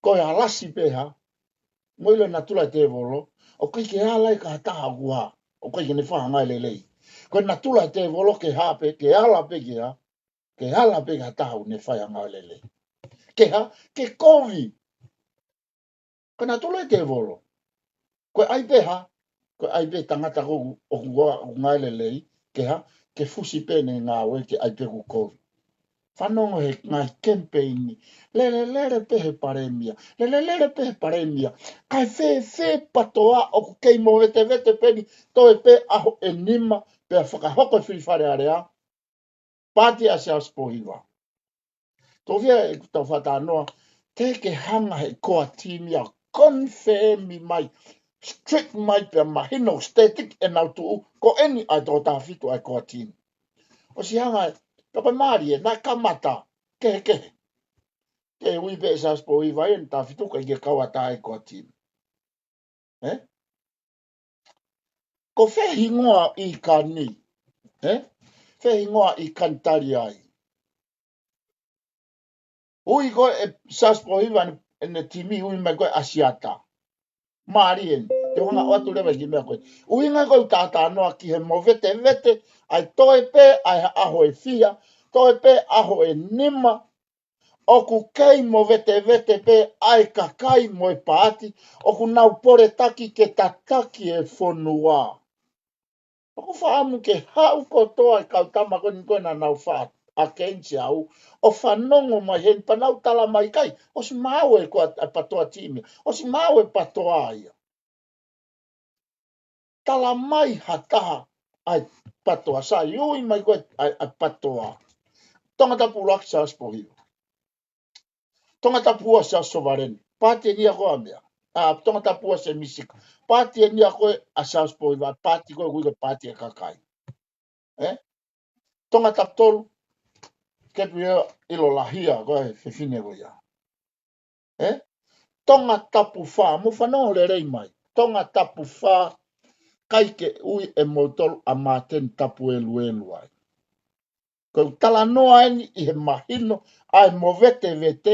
Ko e alasi pē hā, mo ʻilo e natula e tēvolo, ʻoku ʻikai ke ala ia ki ha taha ʻoku hā, ʻoku ʻikai ke ne fai ha ngāue lelei. Ko e natula e tēvolo ke hā pē, ke ala pē ki hā, ke ala pē ki ha taha ʻoku ne fai ha ngāue lelei. Ke hā, ke kovi. Ko e natula e tēvolo. Ko e ʻai pē hā, ko e ʻai pē tangata ko ē ʻoku, ʻoku ngāue lelei, ke hā, ke fusi pē ʻene ngāue ke ʻai pē ʻoku kovi. Fanongo he ngaahi kemipeini. Lele, lele pē he palēmia. Lele, lele pē he palēmia. Kae fēfē PATOA ʻoku kei movetevete pē eni, toe pē ʻaho ʻe nima, pea fakahoko e fili Fale Alea. Paati ʻa Siaosi Pōhiva. Tau fie ʻeku tau fakatalanoa, teʻeki ke hanga he core team ia ʻo confirm mai, strict mai pea mahino static ʻenau tuʻu, ko eni ʻa e toko taha fitu ʻa e core team. ʻOsi hanga, kapau mālie, naʻe kamata, kehekehe. Ke ui pē ʻe Siaosi Pōhiva ʻa e taha fitu ka ʻikai ke kau ʻatā e core team. Ē? Ko fē hingoa ʻi kani? Ē? Fē hingoa ʻi kani tali ai? Ui ko ē Siaosi Pōhiva ʻene, ʻene timi ui mai ko ē ʻa Siata. Mālie eni, te u hanga ʻo ʻoatu leva ki he meʻa ko ē. ʻUhinga ko ē ʻeku talanoa ki he movetevete, ʻa e toe pē, ʻa e ʻaho ʻe fiha, toe pē ʻaho ʻe nima, ʻoku kei movetevete pē ʻa e kakai mo e paati, ʻoku nau poletaki ke tataki e fonua. ʻOku ou fakaʻamu ke haʻu kotoa e kau tama ko eni ko ē naʻa nau fai against au, ʻo fanongo mai heni pea nau tala mai ʻikai, ʻosi maau e ko ē ʻa e PATOA team ia, ʻosi maau e PATOA ia. Tala mai ha taha ʻa e PATOA, sai, ui mai ko ē ʻa e, ʻa e PATOA. Tongatapu ʻuluaki Siaosi Pōhiva. Tongatapu ua Siaosi Sovaleni. Paati eni ia ko ē ʻa meʻa. ʻA, Tongatapu ua Sēmisi Sika. Paati eni ia ko ē ʻa Siaosi Pōhiva, paati ko ē ʻoku ui ko e paati ʻa e kakai. Ē? Tongatapu tolu, Ketuiela ʻIlolahia ko e fefine ko ia. Ē? Tongatapu fā, mou fanongo lelei mai. Tongatapu fā, ʻikai ke ui ʻe moutolu ʻa Māteni Tapueluelu ai. Ko e talanoa eni ʻi he mahino ʻa e movetevete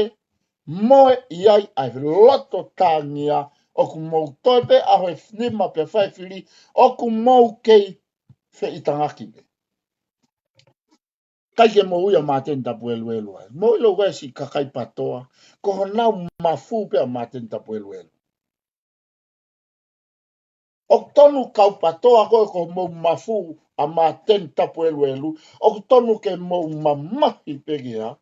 mo e ʻi ai ʻa e loto tāngia ʻoku mou toe pē ʻaho ʻe nima pea fai e fili ʻoku mou kei feʻitangaki pē. ʻIkai ke mou ui ʻa Māteni Tapueluelu ai. Mou ʻilo ʻoku ʻi ai siʻi kakai PATOA, ko honau mafu pē ʻa Māteni Tapueluelu. ʻOku tonu kau PATOA ko ē ko hoʻomou mafu ʻa Māteni Tapueluelu, ʻoku tonu ke mou mamahi pē ki ai,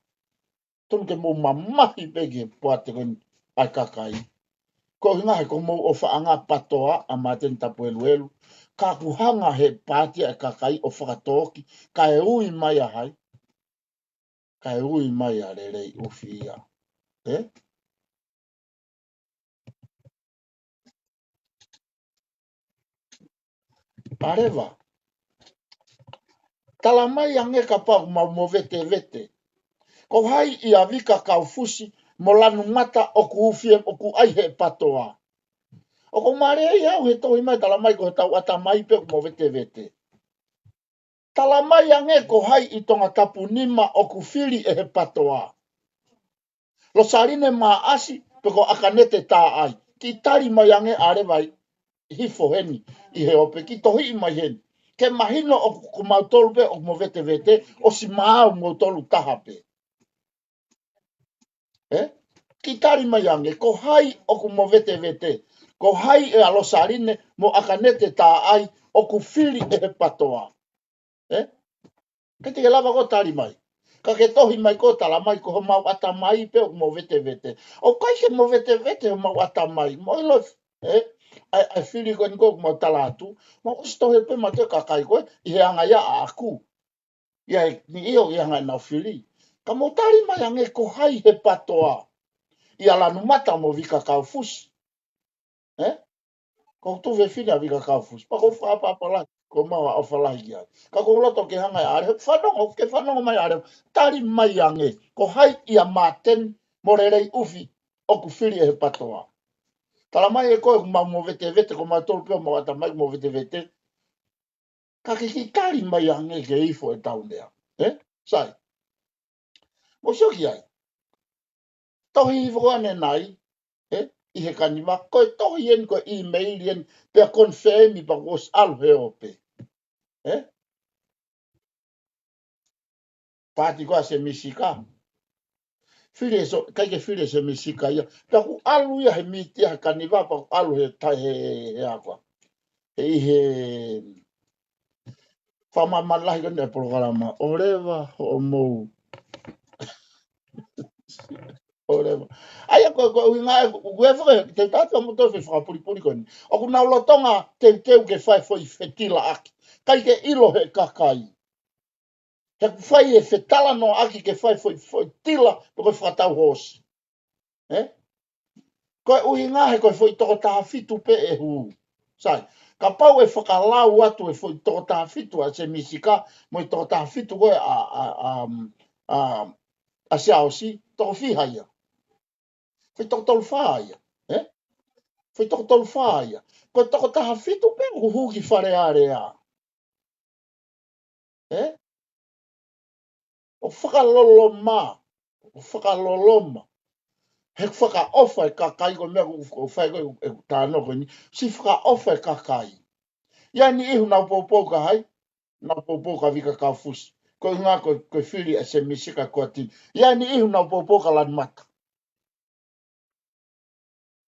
tonu ke mou mamahi pē ki he poate ko eni ʻa e kakai. Ko e ʻuhinga he ko hoʻomou ʻofaʻanga PATOA ʻa Māteni Tapueluelu, ka ʻoku hanga he paati ʻa e kakai ʻo fakatōki, kae ui mai ʻa hai, kae ui mai ʻa Lelei ʻUfi ia. Ē? Pea leva. Tala mai ange kapau ʻoku mau movetevete. Ko hai ʻia Vika Kaufusi mo Lanumata ʻoku ʻufi ʻoku ʻi ai he PATOA. ʻOku mālie ia au he tohi mai tala mai ko hotau ʻatamai pē ʻoku movetevete. Tala mai ange ko hai ʻi Tongatapu nima ʻoku fili ʻe he PATOA. Losaline Maʻasi, pe ko ʻAkanete Taʻai. Kiʻi tali mai ange ʻa leva ʻi hifo heni, ʻi he ope kiʻi tohiʻi mai heni. Ke mahino ʻoku, ko mautolu pē ʻoku movetevete, ʻosi maau moutolu taha pē. Ē? Kiʻi tali mai ange, ko hai ʻoku movetevete, ko hai ʻe ʻa Losaline mo ʻAkanete Taʻai ʻoku fili ʻe he PATOA. Ē? Ke te ke lava ko tali mai. Ka ke tohi mai ko tala mai ko homau ʻatamai pē ʻoku movetevete. ʻOku ʻikai ke movetevete homau ʻatamai. Mou ʻilo, ē? ʻAi, ʻai fili ko eni ko ʻoku mau tala atu. Mau ʻosi tohi pē mautolu kakai ko ē, ʻi he anga ia ʻaʻaku. ʻI ai ni ʻio ʻi he anga ʻenau fili. Ka mou tali mai ange ko hai he PATOA. ʻIa Lanumata mo Vika Kaufusi. Ē? Ko tuve fina Vika Kaufusi. Pea ko fakaʻapaʻapa lahi, ko mau ʻofa lahi ki ai. Ka ko loto ke hanga ʻe ʻAle, fanongo, ke fanongo mai ʻAle, tali mai ange, ko hai ʻia Māteni mo Lelei ʻUfi ʻoku fili ʻe he PATOA. Tala mai ʻe koe ʻoku mau movetevete, ko mautolu pē ʻoku mau ʻatamai movetevete. Ka ke kiʻi tali mai ange ke ifo ʻetau lea. Ē? Sai. Mou sio ki ai. Tohi hifo ko ʻanenai, ē? ʻI he kaniva, ko e tohi eni, ko e email eni, pea confirm pea kuo ʻosi ʻalu he ope. Ē? Paati ko ē ʻa Semisika. Fili ʻe so, ʻikai ke fili ʻe Semisika ia. Pea kuo ʻalu ia he miti ʻa he kaniva, pea kuo ʻalu he tai he, he ako. He ʻi he fakamāmani lahi ko eni ʻa e polokalama. ʻOleva hoʻomou. ʻOleva. ʻAia ko, ko e ʻuhinga ē, ko, ko e faka, te tatu mo toe fai fakapulipuli ko eni. ʻOku nau lolotonga teuteu ke fai foʻi fetilaʻaki. ʻIkai ke ʻilo he kakai. He ʻoku fai e fetalanoaʻaki ke fai foʻi, foʻi tila, pe ko e fakatau hoosi. Ē? Ko e ʻuhinga he ko e foʻi toko taha fitu pē ʻe hū. Sai, kapau ʻe fakalau atu e foʻi toko taha fitu ʻa Semisika, mo e toko taha fitu ko ē ʻa, ʻa, ʻa, ʻa, ʻa Siaosi, toko fiha ia. Foʻi toko tolu fā ia. Ē? Foʻi toko tolu fā ia. Ko e toko taha fitu pē ʻoku hū ki Fale Alea. Ē? ʻO fakaloloma, ʻo fakaloloma. He fakaʻofa e kakai ko e meʻa ʻoku, ʻoku fai ko e, e tano ko eni. Siʻi fakaʻofa e kakai. ʻI ai ni ihu nau poupou ka hai, nau poupou ka Vika Kaufusi. Ko e ʻuhinga ko, ko e fili ʻa Semisika ko ati. ʻI ai ni ihu nau poupou ka Lanumata.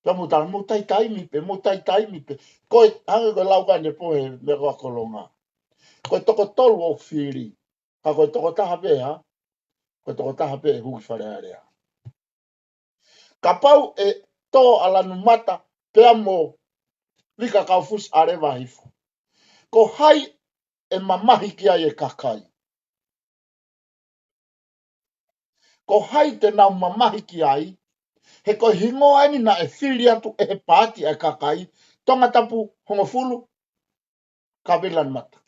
Pea mou tala, mou taitaimi pē, mou taitaimi pē. Ko e, hangē ko e lau ko ē ʻanepō he meʻa ko ē ʻa Kolonga. Ko e toko tolu ʻoku fili. Ka ko e toko taha pē, ha? Ko e toko taha pē ʻe hū ki Fale Alea. Kapau ʻe tō ʻa Lanumata, pea mo Vika Kaufusi ʻa leva hifo. Ko hai ʻe mamahi ki ai e kakai. Ko hai te nau mamahi ki ai, he ko e hingoa eni naʻe fili atu ʻe he paati ʻa e kakai, Tongatapu hongofulu, Kavili Lanumata.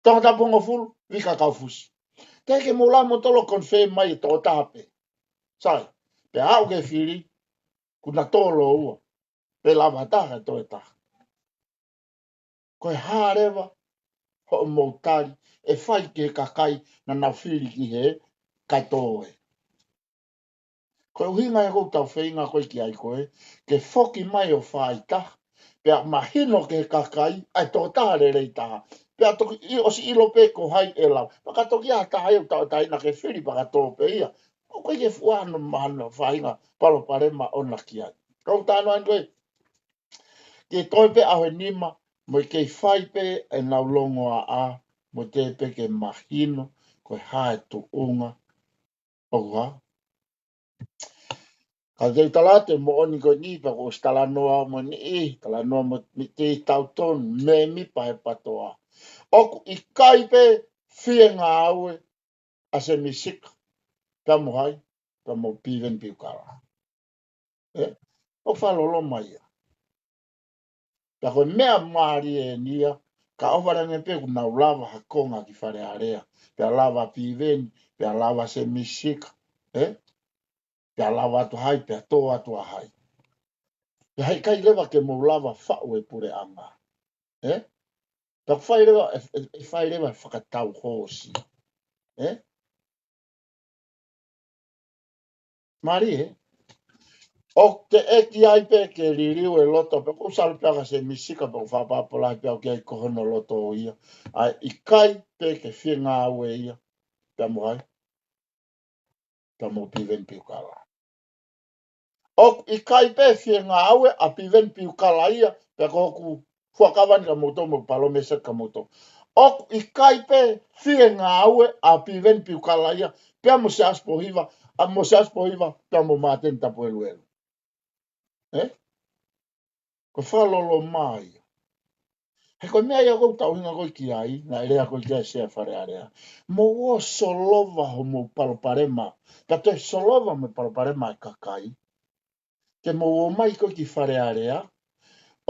Tongatapu hongofulu, Vika Kaufusi. Te ke mou lava moutolu ʻo confirm mai e toko taha pē. Sai, pea aʻu ki he fili, kuo na tō lōua. pe lava taha, toe taha. Ko e hā leva hoʻomou tali ʻe fai ki he kakai naʻa nau fili ki he kato ē. Ko e ʻuhinga ia ʻoku ou tau feinga ko ē ki ai ko ē, ke foki mai ʻo fai taha, pea mahino ki he kakai ʻa e tokotaha lelei taha. Pea toki ʻi-, ʻosi ʻilo pē ko hai ʻe lau. Pea ka toki ʻi ai ha taha ia ʻoku tauʻatāina ke fili pea ka tō pē ia, ʻoku ʻikai ke fuʻu ʻi ai hano mahino faʻahinga palopalema ʻoʻona ki ai. Ka ʻoku ou talanoa ʻeni ko ē, ke toe pē ʻaho ʻe nima, mo e kei fai pē ʻenau longoaʻa, mo e teʻeki pē ke mahino ko e hā e tuʻunga ʻoku hā. Ka te u tala atu e moʻoni ko eni pea kuo ʻosi talanoa mo e niʻihi, talanoa mo e niʻihi tautonu, mēmipa he PTOA. ʻOku ʻikai pē fie ngāue ʻa Semi Sika, pea mo hai, pea mo Piveni Piukala. Ē? ʻOku fakaloloma ia. Pea ko e meʻa mālie eni ia, ka ʻofa lelei ange pē kuo nau lava ha konga ki Fale Alea, pea lava Piveni, pea lava Semi Sika, ē? Pea lava atu hai, pea tō atu ʻa hai. Pea heʻikai leva ke mou lava faʻu e puleʻanga. Ē? Pea ʻoku fai leva, ʻe, ʻe, ʻe fai leva fakatau hoosi. Ē? Mālie, ē? ʻOku teʻeki ai pē ke liliu e loto, pea ʻoku ou salute pē kia Semi Sika, pea ʻoku fakapapau lahi pē au ki ai ko hono loto ia. ʻA e ʻikai pē ke fie ngāue ia, pea mo hai, pea mo Piveni Piukala. ʻOku ʻikai pē fie ngāue ʻa Piveni Piukala ia, pea ko hoku fuakava eni kia moutolu mo palōmesi kia moutolu. ʻOku ʻikai pē fie ngāue ʻa Piveni Piukala ia, pea mo Siaosi Pōhiva, ʻa mo Siaosi Pōhiva, pea mo Māteni Tapueluelu. Ē? Ko e fakaloloma ia. He ko e meʻa ia ʻoku ou tauhinga ko ē ki ai, naʻe lea ko ē ki ai e Sea Fale Alea. Mou ō ʻo solova hoʻomou palopalema, pea toe solova mo e palopalema e kakai. Ke mou ō mai ko ē ki Fale Alea,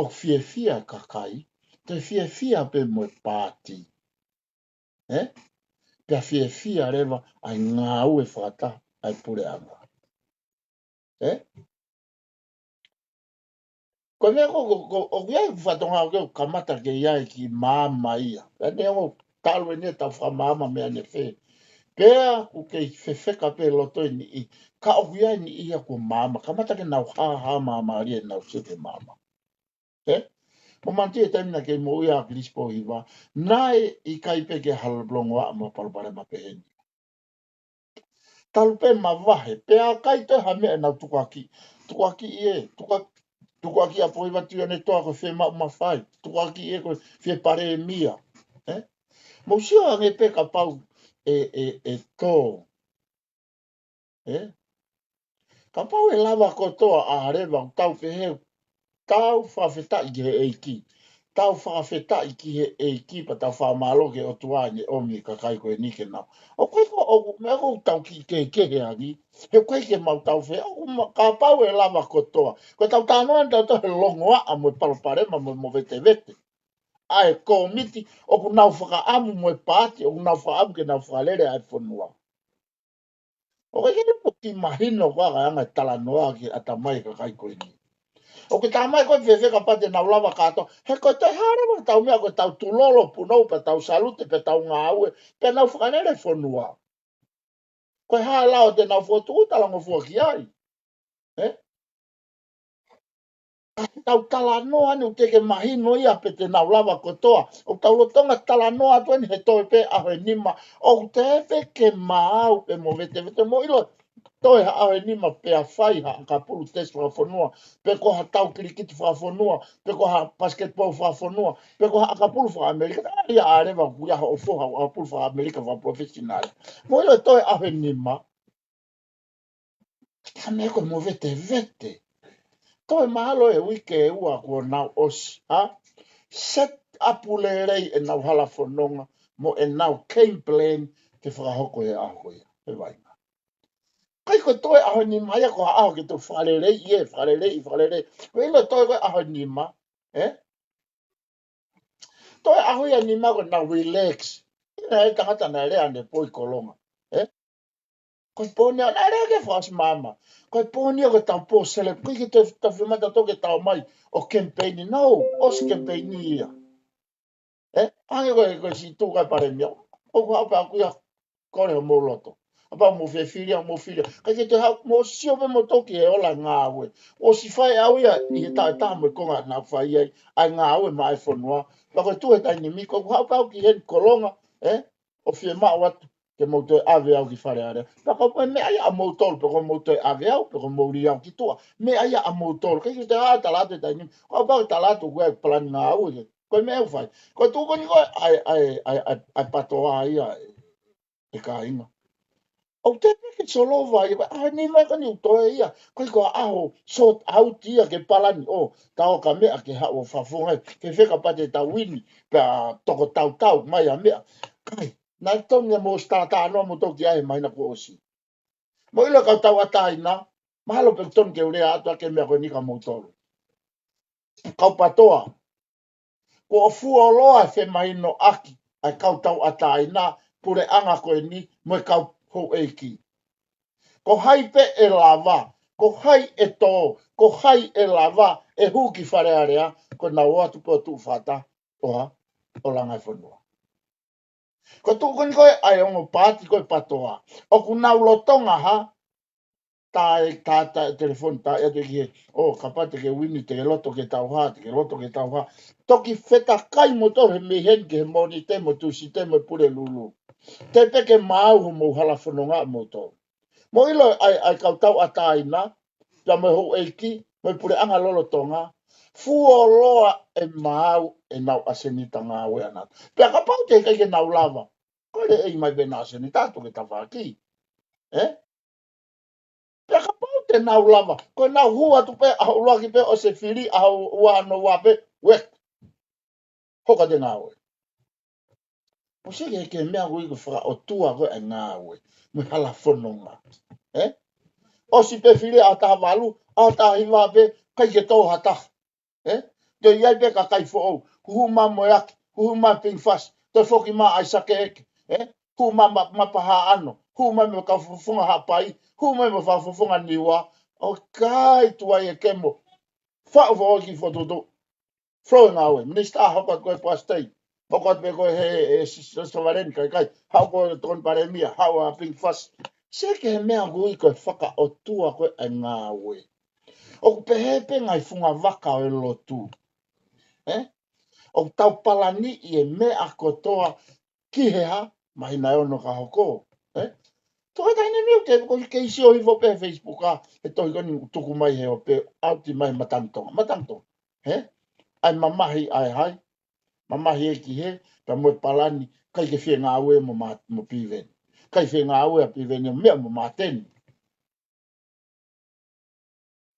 ʻoku fiefia e kakai, toe fiefia pē mo e paati. Ē? Pea fiefia leva ʻa e ngāue fakataha ʻa e puleʻanga. Ē? Ko e meʻa ko, ko, ko, ʻoku ʻi ai e fatongia ʻoku kamata ke ʻi ai e kiʻi maama ia. Pea neongo talu eni ʻetau fakamaama mei ʻanefē, pea ʻoku kei fefeka pē loto ʻe niʻihi. Ka ʻoku ʻi ai e niʻihi ia kuo maama. Kamata ke nau hāhā māmālie ʻenau sio ki he maama. Ē? Mou manatuʻi e taimi naʻe kei moʻui ai ʻa Kilisi Pōhiva, naʻe ʻikai pē ke ʻi ai ha longoaʻa mo e palopalema pehē ni. Talu pē mavahe, pea ʻikai toe ha meʻa ʻenau tukuakiʻi. Tukuakiʻi ē, tuka-, tukuakiʻi ʻa Pōhiva Tuʻiʻonetoa ko e fiemaʻu mafai. Tukuakiʻi ē ko e fie palēmia. Ē? Mou sio ange pē kapau ʻe, ʻe, ʻe tō. Ē? Kapau ʻe lava kotoa, ʻalu leva ʻo tau pehē, tau fakafetaʻi ki he ʻEiki. Tau fakafetaʻi ki he ʻEiki pea tau fakamālō ki he ʻOtua ʻene ʻomi e kakai ko eni ke nau. ʻOku ʻikai ko, ʻoku meʻa ʻoku tau kiʻi kehekehe ange, he ʻoku ʻikai ke mau tau fē, ʻoku ma-, kapau ʻe lava kotoa. Ko ʻetau talanoa eni tautolu he longoaʻa mo e palopalema mo e movetevete ʻa e kōmiti, ʻoku nau fakaʻamu mo e paati, ʻoku nau fakaʻamu ke nau fakalele ʻa e fonua. ʻOku ʻikai ke lava ke mahino ko e anga e talanoa ki he ʻatamai e kakai ko eni. ʻOku ke talamai ko e fēfē kapau te nau lava kātoa. He ko e toe hā leva ʻetau meʻa ko ʻetau tulolo punou pea tau salute pea tau ngāue pea nau fakalele fonua. Ko e hā e lao te nau fokotuʻu talangofua ki ai. Ē? Ka ʻetau talanoa eni ʻoku teʻeki mahino ia pe te nau lava kotoa. ʻOku tau lolotonga talanoa atu eni he toe pē ʻaho ʻe nima. ʻOku teʻeki pē ke maau pē movetevete, mou ʻilo, toe ha ʻaho ʻe nima pea fai ha ʻakapulu tesi fakafonua, pe ko ha tau kilikiti fakafonua, pe ko ha basketball fakafonua, pe ko ha ʻakapulu fakaʻAmelika, ʻa ia ʻalu leva ʻo ʻai hoʻo foha ʻakapulu fakaʻAmelika fakaprofessional. Mou ʻilo e toe ʻaho ʻe nima. Ka meʻa ko e movetevete. Toe mahalo e uike ʻe ua kuo nau ʻosi, ʻa? Set up lelei ʻenau hala fononga mo ʻenau game plan ke fakahoko he ʻaho ko ia. He vainga. ʻIkai ko e toe ʻaho ʻe nima ia ko ha ʻaho ke toe fakalelei, ē, fakalelei, fakalelei. Mou ʻilo toe ko e ʻaho ʻe nima, ē? Toe ʻaho ia ʻe nima ko ʻenau relax. ʻI ai e tangata naʻe lea ʻanepō ʻi Kolonga, ē? Ko e pō ni ʻa, naʻe lea ke fasi mama. Ko e pō ni ʻoku tau pō sele, ko e ke te tau fimata tō ke tau mai ʻo kemipeini, no, ʻosi kemipeini ia. ʻE, ange ko e, ko e si tu ka palēmia. ʻOku haʻu pē ʻaku ia kole hoʻomou loto. Kapau mou fefili ʻa mou fili. Ka ke te haʻu, mou sio pē mou toki e ola ngāue. ʻOsi fai au ia, ʻi he taʻu ʻe taha mo e konga naʻa ku fai ai, ʻa e ngāue maʻa e fonua. Pea ko e tuʻu he taimi ni, ko ʻeku haʻu pē au ki heni Kolonga, ʻe? ʻO fiemaʻu atu ke mou toe ʻave au ki Fale Alea. Pea ko e meʻa ia ʻamoutolu, pe ko mou toe ʻave au, pe ko mou lī au ki tuʻa. Meʻa ia ʻamoutolu. Ka ke te ʻā tala atu he taimi ni. Ko au pē tala atu ko e palani ngāue ke. Ko e meʻa ʻoku fai. Ko e tuʻu ko eni ko e, ʻa e, ʻa e, ʻa e, ʻa e, ʻa e patoa ia ʻe, ʻe kāinga. ʻOku te pē ke solova ia, ʻa e ni mai ka ni ʻoku toe ia. Ko e ko e ʻaho sort out ia ke palani ʻo, tau ka meʻa ke haʻu ʻo fafonga, ke feka pate tau wini, pea toko tautau mai ʻa meʻa. Kai, naʻe tonu ia mou stātā noa mou toki ʻai he māhina kuo ʻosi. Mou ʻilo kau tauʻatāina, mahalo pē tonu ke u lea atu ʻa e meʻa ko eni kia moutolu. Kau patoa, kuo fuoloa e femahinoʻaki ʻa e kau tauʻatāina, puleʻanga ko eni mo e kau houʻeiki. Ko hai pē ʻe lava, ko hai ʻe tō, ko hai ʻe lava ʻe hū ki Fale Alea, ko ʻenau ō atu pē ʻo tuʻu fakataha ʻo hā, ʻo langa e fonua. Ko e tuʻu ko eni ko e ʻa e ongo paati ko e patoa. ʻOku nau lolotonga hā, tā e, tā, tā e telefoni, tā e atu ki he, ʻo, kapau te ke wini, te ke loto ke tau hā, te ke loto ke tau hā. Toki fetakai moutolu he mei heni ki he Mōnite mo Tūsite mo Pulelulu. Te pē ke maau hoʻomou hala fononga moutolu. Mou ʻilo ʻa e, ʻa e kau tauʻatāina, pea mo e houʻeiki, mo e puleʻanga lolotonga, fuoloa e maau ʻenau ʻasenita ngāue ʻanautolu. Pea kapau te ʻikai ke nau lava, ko e leʻei mai pē ʻenau ʻasenita atu ki tafaʻaki. ʻE? Pea kapau te nau lava, ko ʻenau hū atu pē ʻaho ʻuluaki pē ʻo se fili, ʻaho ua noa pē, wek. Hoko atu e ngāue. Mou sio ki he, ki he meʻa ko e ʻikai ko e fakaʻotua ko e ngāue. Mo e hala fononga. ʻE? ʻOsi pē fili ʻaho taha valu, ʻaho taha hiva pē, ʻikai ke tō ha taha. ʻE? Toe ʻi ai pē kakai foʻou, huhu mai mo e aki, huhu mai Pink Fast, toe foki mai ʻa e sake eke, ʻe? Huhu mai ma, ma paha ano, huhu mai mo e kau fofonga Haʻapai, huhu mai mo e kau fofonga Niua, ʻo kai tuai e kemo, faʻu foʻou ki Fotutuʻu. Flow e ngāue, minisitā hoko atu ko e Pasitei, hoko atu pē ko e he, he, he, he Savaleni kaikai, haʻu ko e tokoni palēmia, haʻu ʻa Pink Fast. Sio ki he meʻa ko e ʻikai ko e fakaʻotua ko e ngāue. ʻOku pehē pē ngaahi funga vaka ʻo e lotu. ʻE? ʻOku tau palaniʻi e meʻa kotoa ki he hā, māhina ʻe ono ka hoko. ʻE? Toe taimi ni ʻoku ke, ko ke sio hifo pē he Facebook ʻa, he tohi ko eni ʻoku tuku mai he ʻo pē, ʻauti mai Matangi Tonga. Matangi Tonga. ʻE? ʻA e mamahi ʻa e hai, mamahi ē ki hē, pea mo e palani, ʻikai ke fie ngāue mo Ma, mo Piveni. ʻIkai fie ngāue ʻa Piveni ʻo meʻa mo Māteni.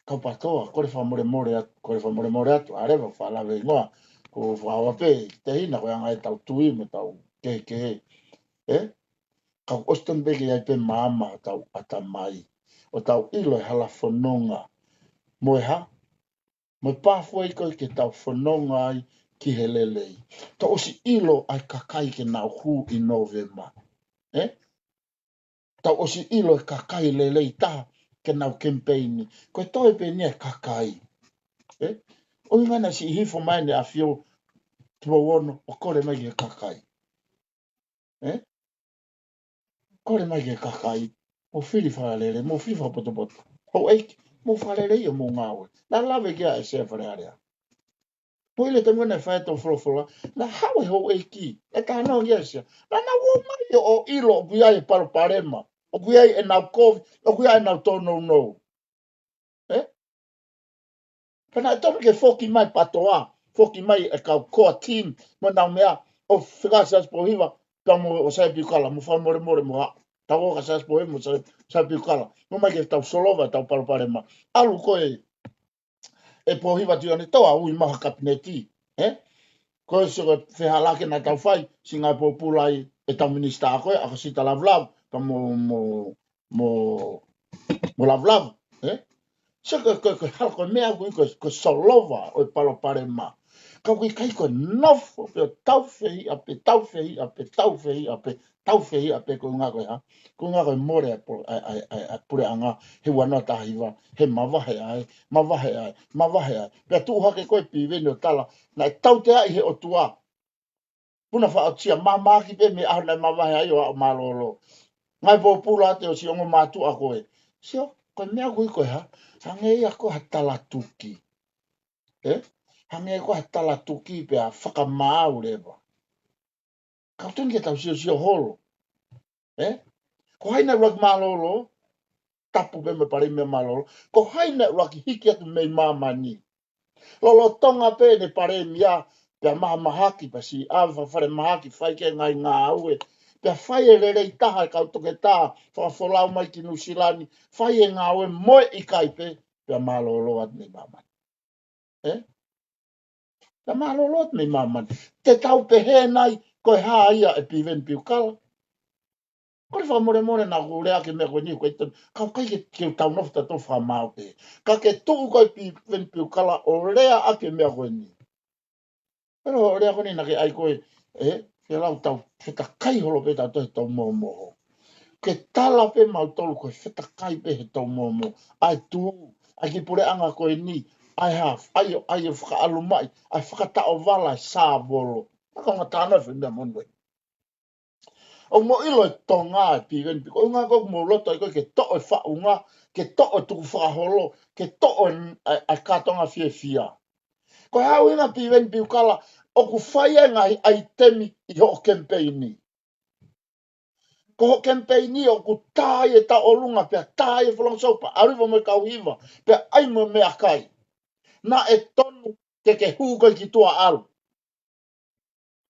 Kau patoa, kole fakamolemole atu, kole fakamolemole atu, ʻa leva fakalave ingoa, ko fakaʻoa pē, te hina ko e anga ʻetau tui mo ʻetau kehekehe. ʻE? Ka ʻoku ʻosi tonu pē ke ʻi ai pē maama ʻo tau ʻatamai, ʻo tau ʻilo e hala fononga. Mo e hā? Mo e pathway ko ē ke tau fononga ai ki he lelei. Tau ʻosi ʻilo ʻa e kakai ke nau hū ʻi Nōvema. ʻE? Tau ʻosi ʻilo e kakai lelei taha ke nau kemipeini. Ko e toe pē eni e kakai. ʻE? ʻUhinga naʻe siʻi hifo mai ʻEne ʻAfio Tupou Ono ʻo kole mai ki he kakai. ʻE? Kole mai ki he kakai. Mou fili fakalelei, mou fili fakapotopoto. Houʻeiki, mou fakaleleiʻi homou ngāue. Naʻa lave ki ai e Sea Fale Alea. Mou ʻilo e taimi naʻe fai ai ʻetau folofola, naʻe haʻu e houʻeiki, ʻe talanoa ki ai e Sea. Naʻa nau ō mai ʻo ʻilo ʻoku ʻi ai e palopalema, ʻoku ʻi ai ʻenau kovi, ʻoku ʻi ai ʻenau tōnounou. ʻE? Pea naʻe tonu ke foki mai patoa, foki mai e kau core team, mo ʻenau meʻa, ʻo fekau Siaosi Pōhiva, pea mo ʻo Saipiukala, mo fakamolemole mo haʻu. Tau ō kia Siaosi Pōhiva mo Sai, Saipiukala. Mo mai ke tau solova ʻetau palopalema. ʻAlu ko ē, ʻe Pōhiva Tuʻiʻonetoa, ui mai ha kapineti. ʻE? Ko e sio ko e fehālaaki naʻa tau fai, siʻi ngaahi pōpula ʻi heʻetau minisitā ko ē, ʻa ko Sita Lavulavu, pea mo, mo, mo, mo Lavulavu, ʻe? Sio ko e, ko e, ko e hala ko e meʻa ko e, ko e, ko e solova ʻo e palopalema. Ka ʻoku ʻikai ko e nofo pē ʻo taufehiʻa pē, taufehiʻa pē, taufehiʻa pē, taufehiʻa pē, ko e ʻuhinga ko e hā? Ko e ʻuhinga ko e mole ʻa e po-, ʻa e, ʻa e, ʻa e, ʻa e puleʻanga he ua noa taha hiva, he mavahe ai, mavahe ai, mavahe ai. Pea tuʻu hake ko ē Piveni ʻo tala, naʻe tauteaʻi he ʻOtua. Puna faʻotia, māmāki pē mei he ʻaho naʻe mavahe ai ʻo aʻu mālōlō. Ngaahi pōpula ʻa e ʻosi ongo mātuʻa ko ē. Sio, ko e meʻa ʻoku ui ko e hā? Hangē ia ko ha talatuki. Ē? Hangē ko ha talatuki pea fakamaau leva. Ka ʻoku tonu ke tau siosio holo. Ē? Ko hai naʻe ʻuluaki mālōlō? Tapu pē mo e palēmia mālōlō. Ko hai naʻe ʻuluaki hiki atu mei māmani? Lolotonga pē ʻene palēmia, pea mahamahaki, pea siʻi ʻave fakafalemahaki, fai ki ai e ngaahi ngāue. Pea fai e lelei taha e kau toketā, fakafolau mai ki Nuʻusila ni, fai e ngāue mo e ʻikai pē, pea mālōlō atu mei māmani. Ē? Pea mālōlō atu mei māmani. Te tau pehē nai, ko e hā ia ʻe Piveni Piukala? Ko e fakamolemole naʻa ku lea ki he meʻa ko eni, ko e tonu, ka ʻoku ʻikai ke, ke tau nofo tautolu fakamaau pē. Ka ke tuʻu ko ē Piveni Piukala ʻo lea ʻaki e meʻa ko eni. Pea ʻo lea ko eni naʻa ke ʻai ko ē, ē, ke lau tau, fetakai holo pē tautolu he tau momoho. Ke tala pē mautolu ko e fetakai pē he tau momoho. ʻA e tuʻu, ʻa e kiʻi puleʻanga ko eni, ʻa e hā, ʻa e ʻo, ʻa e ʻo fakaʻalu mai, ʻa e fakataʻovala e sāvolo. Maka ngata ana fai meʻa monue. ʻOku mou ʻilo e Tonga ʻe Piveni Piukala, ko e ʻuhinga ko ē ʻoku mou loto ai ko ē ke toʻo e faʻunga, ke toʻo e tukufakaholo, ke toʻo e, ʻa e, ʻa e kātoanga fiefia. Ko e hā e ʻuhinga Piveni Piukala, ʻoku fai e ngaahi ʻaitemi ʻi hoʻo kemipeini. Ko hoʻo kemipeini ʻoku tā ai e tauʻolunga, pea tā ai e folonga soupa, ʻalu hifo mo e kau hiva, pea ʻai mo e meʻakai. Naʻe tonu ke ke hū ko ē ki tuʻa ʻalu.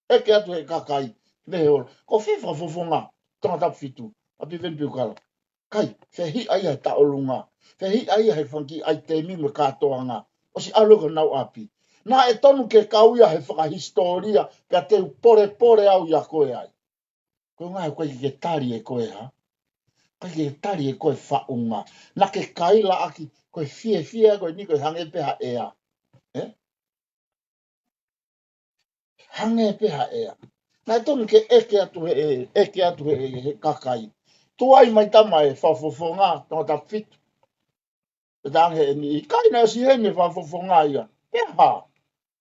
ʻEke atu he kakai, vehe holo. Ko fē fakafofonga, Tongatapu fitu, ʻa Piveni Piukala? Kai, fehiʻa ia he tauʻolunga. Fehiʻa ia he fanga kiʻi ʻaitemi mo e kātoanga. ʻOsi ʻalu ko honau ʻapi. Naʻe tonu ke kau ia he fakahisitōlia, pea te u polepole au ia ko ē ai. Ko e ʻuhinga he ʻoku ʻikai ke tali ʻe koe hā? ʻIkai ke tali ʻe koe faʻunga. Naʻa ke kaila ʻaki, ko e fiefia ko eni ko e hangē pē ha ʻea. Ē? Hangē pē ha ʻea. Naʻe tonu ke ʻeke atu he, ʻeke atu he, he kakai. Tuai mai tama e fakafofonga, Tongatapu fitu. Pea talaange ʻe he niʻihi, ʻikai, naʻe ʻosi ʻi heni e fakafofonga ia. Pea hā?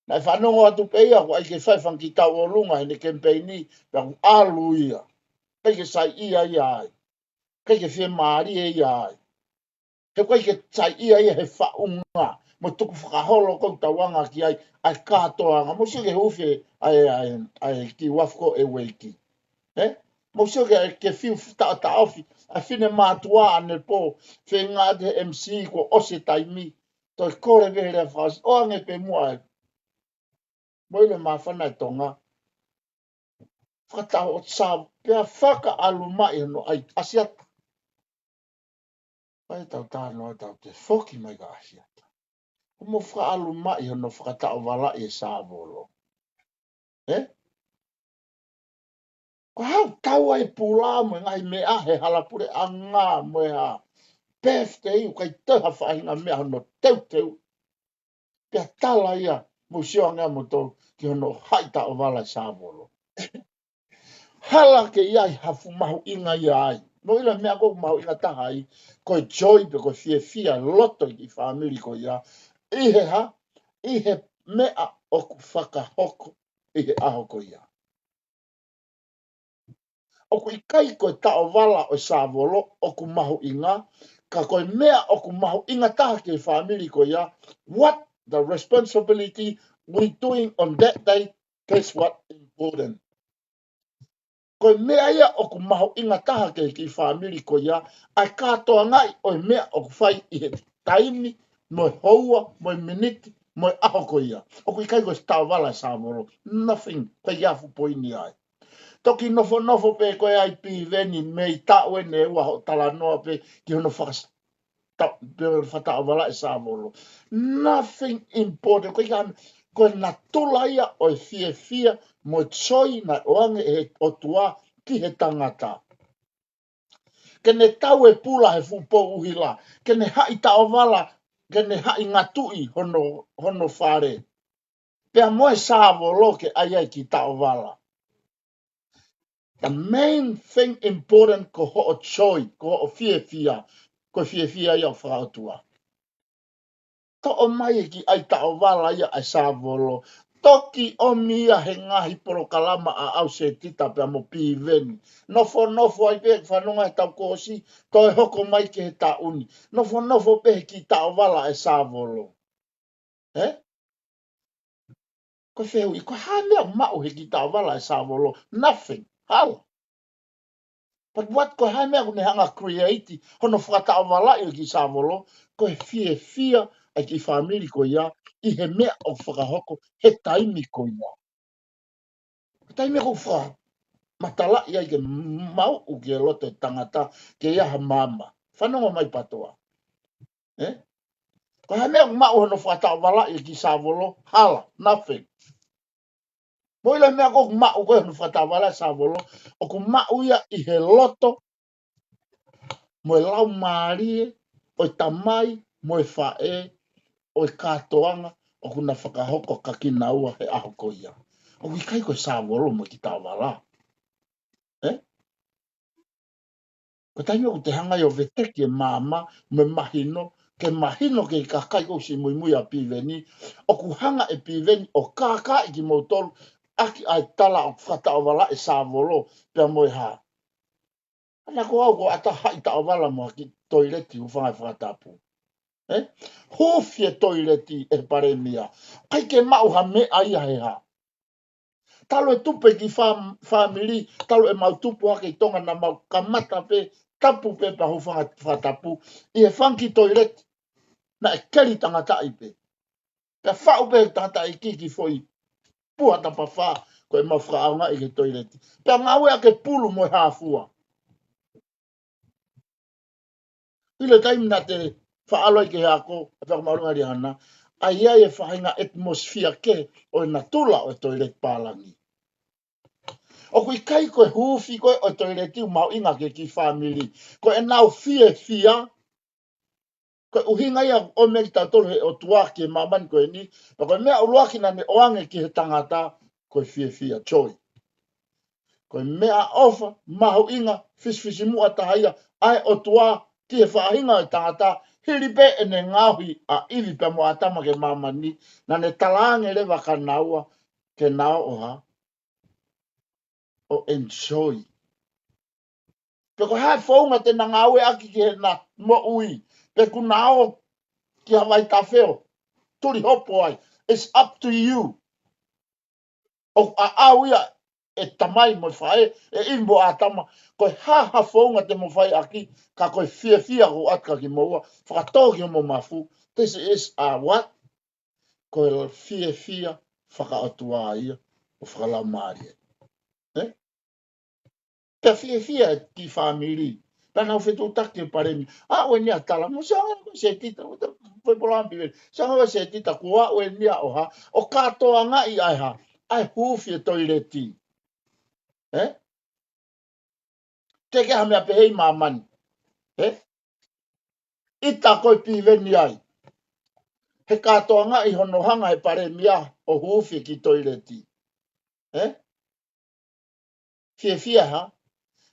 Naʻe fanongo atu pē ia, ko e ʻai ke fai fanga kiʻi tauʻolunga heʻene kemipeini, pea kuo ʻalu ia. ʻIkai ke saiʻia ia ai. ʻIkai ke fiemālie ia ai. He ʻoku ʻikai ke saiʻia ia he faʻunga, mo e tukufakaholo ʻoku tau anga ki ai, ʻa e kātoanga. Mou sio ki he huufi ʻa e, ʻa e, ʻa e kiʻi uafu ko ē ʻa e ueiki. Ē? Mou sio ki he, ki he fiu taʻotaʻofi, ʻa e finemātuʻa ʻanepō, feinga atu he M C kuo ʻosi e taimi, toe kole pē he lea fakaʻosi, ʻoange pē muʻa ē. Mou ʻilo e māfana e Tonga. Fakataʻo ʻo Sā, pea fakaʻalu mai hono ʻai ʻAsiata. Pea tau talanoa, tau toe foki mai ki ʻAsiata. Kuo mou fakaʻalu mai hono fakataʻovalaʻi e sāvolo. Ē? Ko e hā ʻoku tau ai e pula mo e ngaahi meʻa he hala puleʻanga mo e hā. Birthday, ʻoku ʻikai toe ha faʻahinga meʻa hono teuteu. Pea tala ia, mou sio ange ā moutolu ki hono haʻi taʻovala e sāvolo. Hala ke ʻi ai ha fuʻu mahuʻinga ia ai. Mou ʻilo e meʻa ʻoku mahuʻinga taha ai, ko e joy pe ko e fiefia loto ʻi he fāmili ko ia. ʻI he hā? ʻI he meʻa ʻoku fakahoko ʻi he ʻaho ko ia. ʻOku ʻikai ko e taʻovala ʻo e sāvolo ʻoku mahuʻinga, ka ko e meʻa ʻoku mahuʻinga taha ki he fāmili ko ia, what the responsibility we doing on that day, that's what important. Ko e meʻa ia ʻoku mahuʻinga taha ki he kiʻi fāmili ko ia, ʻa e kātoangaʻi ʻo e meʻa ʻoku fai ʻi he taimi, mo e houa, mo e miniti, mo e ʻaho ko ia. ʻOku ʻikai ko e taʻovala e sāvolo. Nothing. ʻIkai ha fuʻu poini ai. Toki nofonofo pē koe ai Piveni mei taʻu ʻe ua hoʻo talanoa pē ki hono fakas-, ta-, pē hono fakataʻovala e sāvolo. Nothing important. Ko e ʻuhinga, ko e natula ia ʻo e fiefia mo e joy naʻe ʻoange ʻe he ʻOtua ki he tangata. Ke ne tau e pula he fuʻu pou ʻuhila. Ke ne haʻi taʻovala, ke ne haʻi ngatuʻi hono, hono fale. Pea mo e sāvolo ke ʻai ai e kiʻi taʻovala. The main thing important ko hoʻo joy, ko hoʻo fiefia, ko e fiefia ia ʻoku fakaʻotua. Toʻo mai e kiʻi ʻai taʻovala ia ʻa e sāvolo. Toki ʻomi ia he ngaahi polokalama ʻa ʻAusetita pea mo Piveni. Nofonofo ai pē fanongo he taʻu kuo ʻosi, toe hoko mai ki he taʻu ni. Nofonofo pē he kiʻi taʻovala ʻa e sāvolo. Ē? Ko e fehuʻi, ko e hā e meʻa ʻoku maʻu he kiʻi taʻovala ʻa e sāvolo? Nothing. Hala. But what, ko e hā e meʻa ʻoku ne hanga create hono fakataʻovalaʻi e kiʻi sāvolo? Ko e fiefia ʻa e kiʻi fāmili ko ia ʻi he meʻa ʻoku fakahoko he taimi ko ia. Ko e taimi ʻoku fakamatalaʻi ai ke maʻu ki he loto e tangata ke ʻi ai ha maama. Fanongo mai PTOA. Ē? Ko e hā e meʻa ʻoku maʻu hono fakataʻovalaʻi e kiʻi sāvolo? Hala, nothing. Mou ʻilo e meʻa ʻoku maʻu ko ē hono fakataʻovalaʻi e sāvolo, ʻoku maʻu ia ʻi he loto mo e laumālie ʻo e tamai mo e faʻē ʻo e kātoanga ʻoku na fakahoko kia kinaua he ʻaho ko ia. ʻOku ʻikai ko e sāvolo mo e kiʻi taʻovala. Ē? Ko e taimi ʻoku te hanga ai ʻo veteki e maama mo e mahino, ke mahino ki he kakai ʻoku siʻi muimui ʻa Piveni, ʻoku hanga ʻe Piveni ʻo kākaaʻi kimoutolu ʻaki ʻa e tala ʻoku fakataʻovalaʻi e sāvolo pea mo e hā. Ana ko au ko ʻata haʻi taʻovala mo ha kiʻi toileti hūfanga he fakatapu. Ē? Huufi e toileti ʻe he palēmia. ʻIkai ke maʻu ha meʻa ia he hā. Talu e tupu e kiʻi fam-, fāmili, talu ʻemau tupu hake ʻi Tonga naʻa mau kamata pē, tapu pē pea hūfanga he fakatapu, ʻi he fanga kiʻi toileti, naʻe keli tangataʻi pē. Pea faʻu pē he tangataʻeiki e kiʻi foʻi puha tapafā, ko ʻemau fakaʻaongaʻi ki he toileti. Pea ngāueʻaki e pulu mo e hāfua. ʻIlo e taimi naʻa te faʻa ʻalu ai ki he ako, ʻa e Fakamāʻolunga Liahona, ʻa ia ʻi ai e faʻahinga atmosphere kehe ʻo e natula ʻo e toileti pālangi. ʻOku ʻikai ko e huufi ko ē ʻo e toileti ʻoku mahuʻinga ki he kiʻi fāmili. Ko ʻenau fiefia, ko e ʻuhinga ia ʻoku ʻomi ai kitautolu ʻe he ʻOtua ki he māmani ko eni, pea ko e meʻa ʻuluaki naʻa ne ʻoange ki he tangata, ko e fiefia, joy. Ko e meʻaʻofa mahuʻinga fisifisimuʻa taha ia ʻa e ʻOtua ki he faʻahinga ʻo e tangata, hili pē ʻene ngaohi ʻa ʻIvi pea mo ʻĀtama ki he māmani, naʻa ne talaange leva kia naua ke na ō ʻo hā, ʻo enjoy. Pe ko e hā e founga te na ngāueʻaki ki heʻena moʻui, pe ʻoku na ō ki Hawaiʻi tafe ʻo tuli hopo ai. It's up to you. ʻOku ʻaʻau ia ʻe tamai mo e faʻē, ʻe ʻIvi mo ʻĀtama, ko e hā ha founga te mou fai ʻaki, ka ko e fiefia ʻoku ʻoatu kia kimoua, fakatō ki hoʻomou mafu. This is a what? Ko e fiefia fakaʻotua ia ʻo fakalaumālie. Ē? Pea fiefia e kiʻi fāmili. Pea nau fetuʻutaki ki he palēmia. Aʻu eni ʻa e tala, mou sio ange ko e setita, ko e foʻi polokalama Piveni. Sio ange ko e setita, kuo aʻu eni ia ʻo hā, ʻo kātoangaʻi ʻa e hā, ʻa e huufi e toileti. Ē? Teʻeki ha meʻa pehē ʻi māmani. Ē? ʻIta ko e Piveni ai. He kātoangaʻi hono hanga he palēmia ʻo huufi e kiʻi toileti. Ē? Fiefia hā?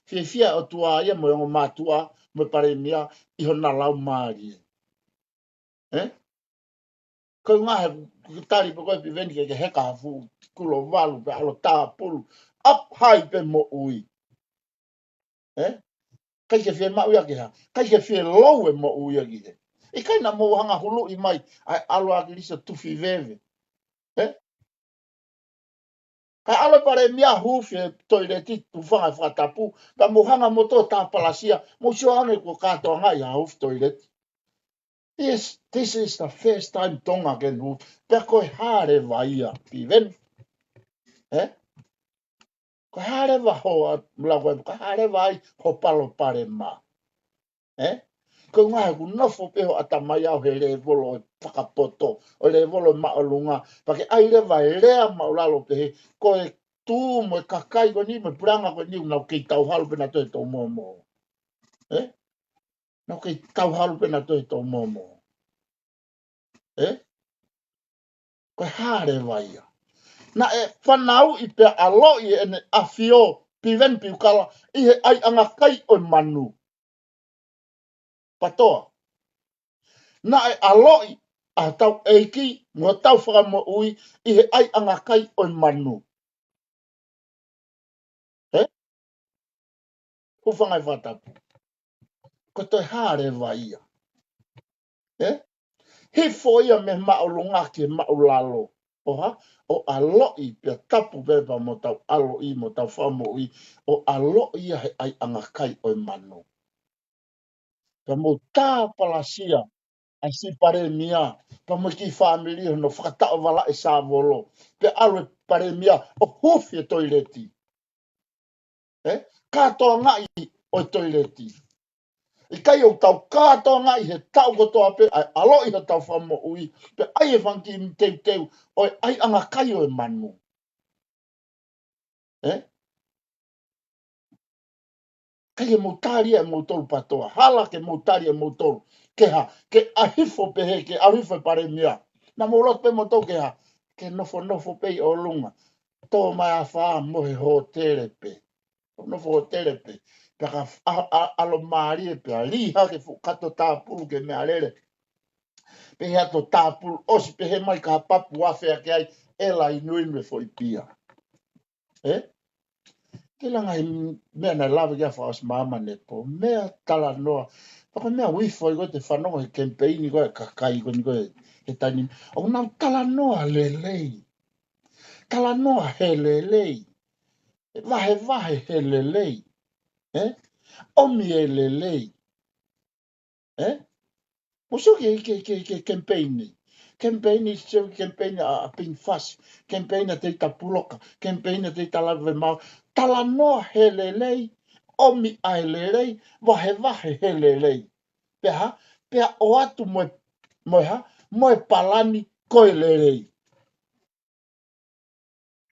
Fiefia e ʻOtua ia mo e ongo mātuʻa mo e palēmia ʻi hona laumālie. Ē? Ko e ngaahi tali pē ko ē Piveni ke, ke heka ha fuʻu kulo valu pe ʻalo tāpulu. Up high pē moʻui. Ē? ʻIkai ke fiemaʻu ia ke hā. ʻIkai ke fie lou e moʻui ia ki he. ʻIkai naʻa mou hanga huluʻi mai ʻa e ʻAlo ʻa Kiliso tufi veve. Ē? Kae ʻalu e palēmia huufi e toileti, hūfanga he fakatapu, pea mou hanga moutolu ʻo tāpalasia, mou sio ange kuo kātoangaʻi ha huufi toileti. Yes, this is the first time Tonga can huufi. Pea ko e hā leva ia, Piveni? Ē? Ko e hā leva hoʻo, lau ko e, ko e hā leva ai hoʻo palopalema? Ē? Ko e ngaahi ʻoku nofo pē ho ʻatamai ʻo aʻu he lēvolo ʻo e fakapoto, ʻo e lēvolo ʻo e māʻolunga. Pea ke ʻai leva e lea māʻulalo pehē, ko e tuʻu mo e kakai ko eni, mo e puleʻanga ko eni, ʻoku nau kei tauhalu pē nautolu he tōmōmō. Ē? Nau kei tauhalu pē nautolu he tōmōmō. Ē? Ko e hā leva ia? Naʻe fanauʻi pea ʻaloʻi ʻe heʻene ʻafio Piveni Piukala ʻi he ʻaiʻanga kai ʻo e manu. Patoa. Naʻe ʻaloʻi ʻa hotau ʻEiki mo hotau Fakamoʻui ʻi he ʻaiʻanga kai ʻo e manu. Ē? Hūfanga he fakatapu. Ko e toe hā leva ia. Ē? Hifo ia mei māʻolunga ki he māʻulalo. ʻO hā? ʻO ʻaloʻi pea tapu pē pea mo hotau ʻaloʻi mo hotau Fakamoʻui. ʻO ʻaloʻi ia he ʻaiʻanga kai ʻo e manu. Pea mou tāpalasia ʻa e siʻi palēmia, pea mo e kiʻi fāmili hono fakataʻovala ʻe Sāvolo. Pea ʻalu e palēmia ʻo hufi e toileti. Ē? Kātoangaʻi ʻo e toileti. ʻIkai ʻoku tau kātoangaʻi he taʻu kotoa pē ʻa e ʻaloʻi hotau Fakamoʻui, pea ʻai e fanga kiʻi teuteu ʻo e ʻaiʻanga kai ʻo e manu. Ē? ʻIkai ke mou tali ʻe moutolu Patoa. Hala ke mou tali ʻe moutolu. Ke hā, ke ʻalu hifo pē he, ke ʻalu hifo e palēmia. Naʻa mou loto pē moutolu ke hā, ke nofonofo pē ʻi ʻolunga. Tō mai afā mo e hōtele pē. Nofo hōtele pē. Pea ka f-, a, a, ʻalomālie pē, ʻa lī hake fuʻu kato tāpulu ke meʻalele. Pea ʻi he ʻato tāpulu ʻosi pē he mai ka papu afe ake ai, ʻe la inuinu e foʻi pia. Ē? Ke langa he meʻa naʻe lave ki ai ʻa Fakaʻosimāmā Nepo, meʻa talanoa. Pea ko e meʻa uifo ʻi ko e te fanongo he kemipeini ko e kakai ko eni ko e he taimi. ʻOku nau talanoa lelei. Talanoa he lelei. Vahevahe he lelei. Ē? ʻOmi e lelei. Ē? Mou sio ki he, ki he, ki he, ki he kemipeini. Kemipeini, sio ki he kemipeini ʻa, ʻa Pink Fast. Kemipeini ʻa Teita Puloka. Kemipeini ʻa Teita Lavemaau. Talanoa he lelei. ʻOmi ʻa e lelei. Vahevahe he lelei. Pea hā? Pea ʻoatu mo e, mo e hā? Mo e palani ko e lelei.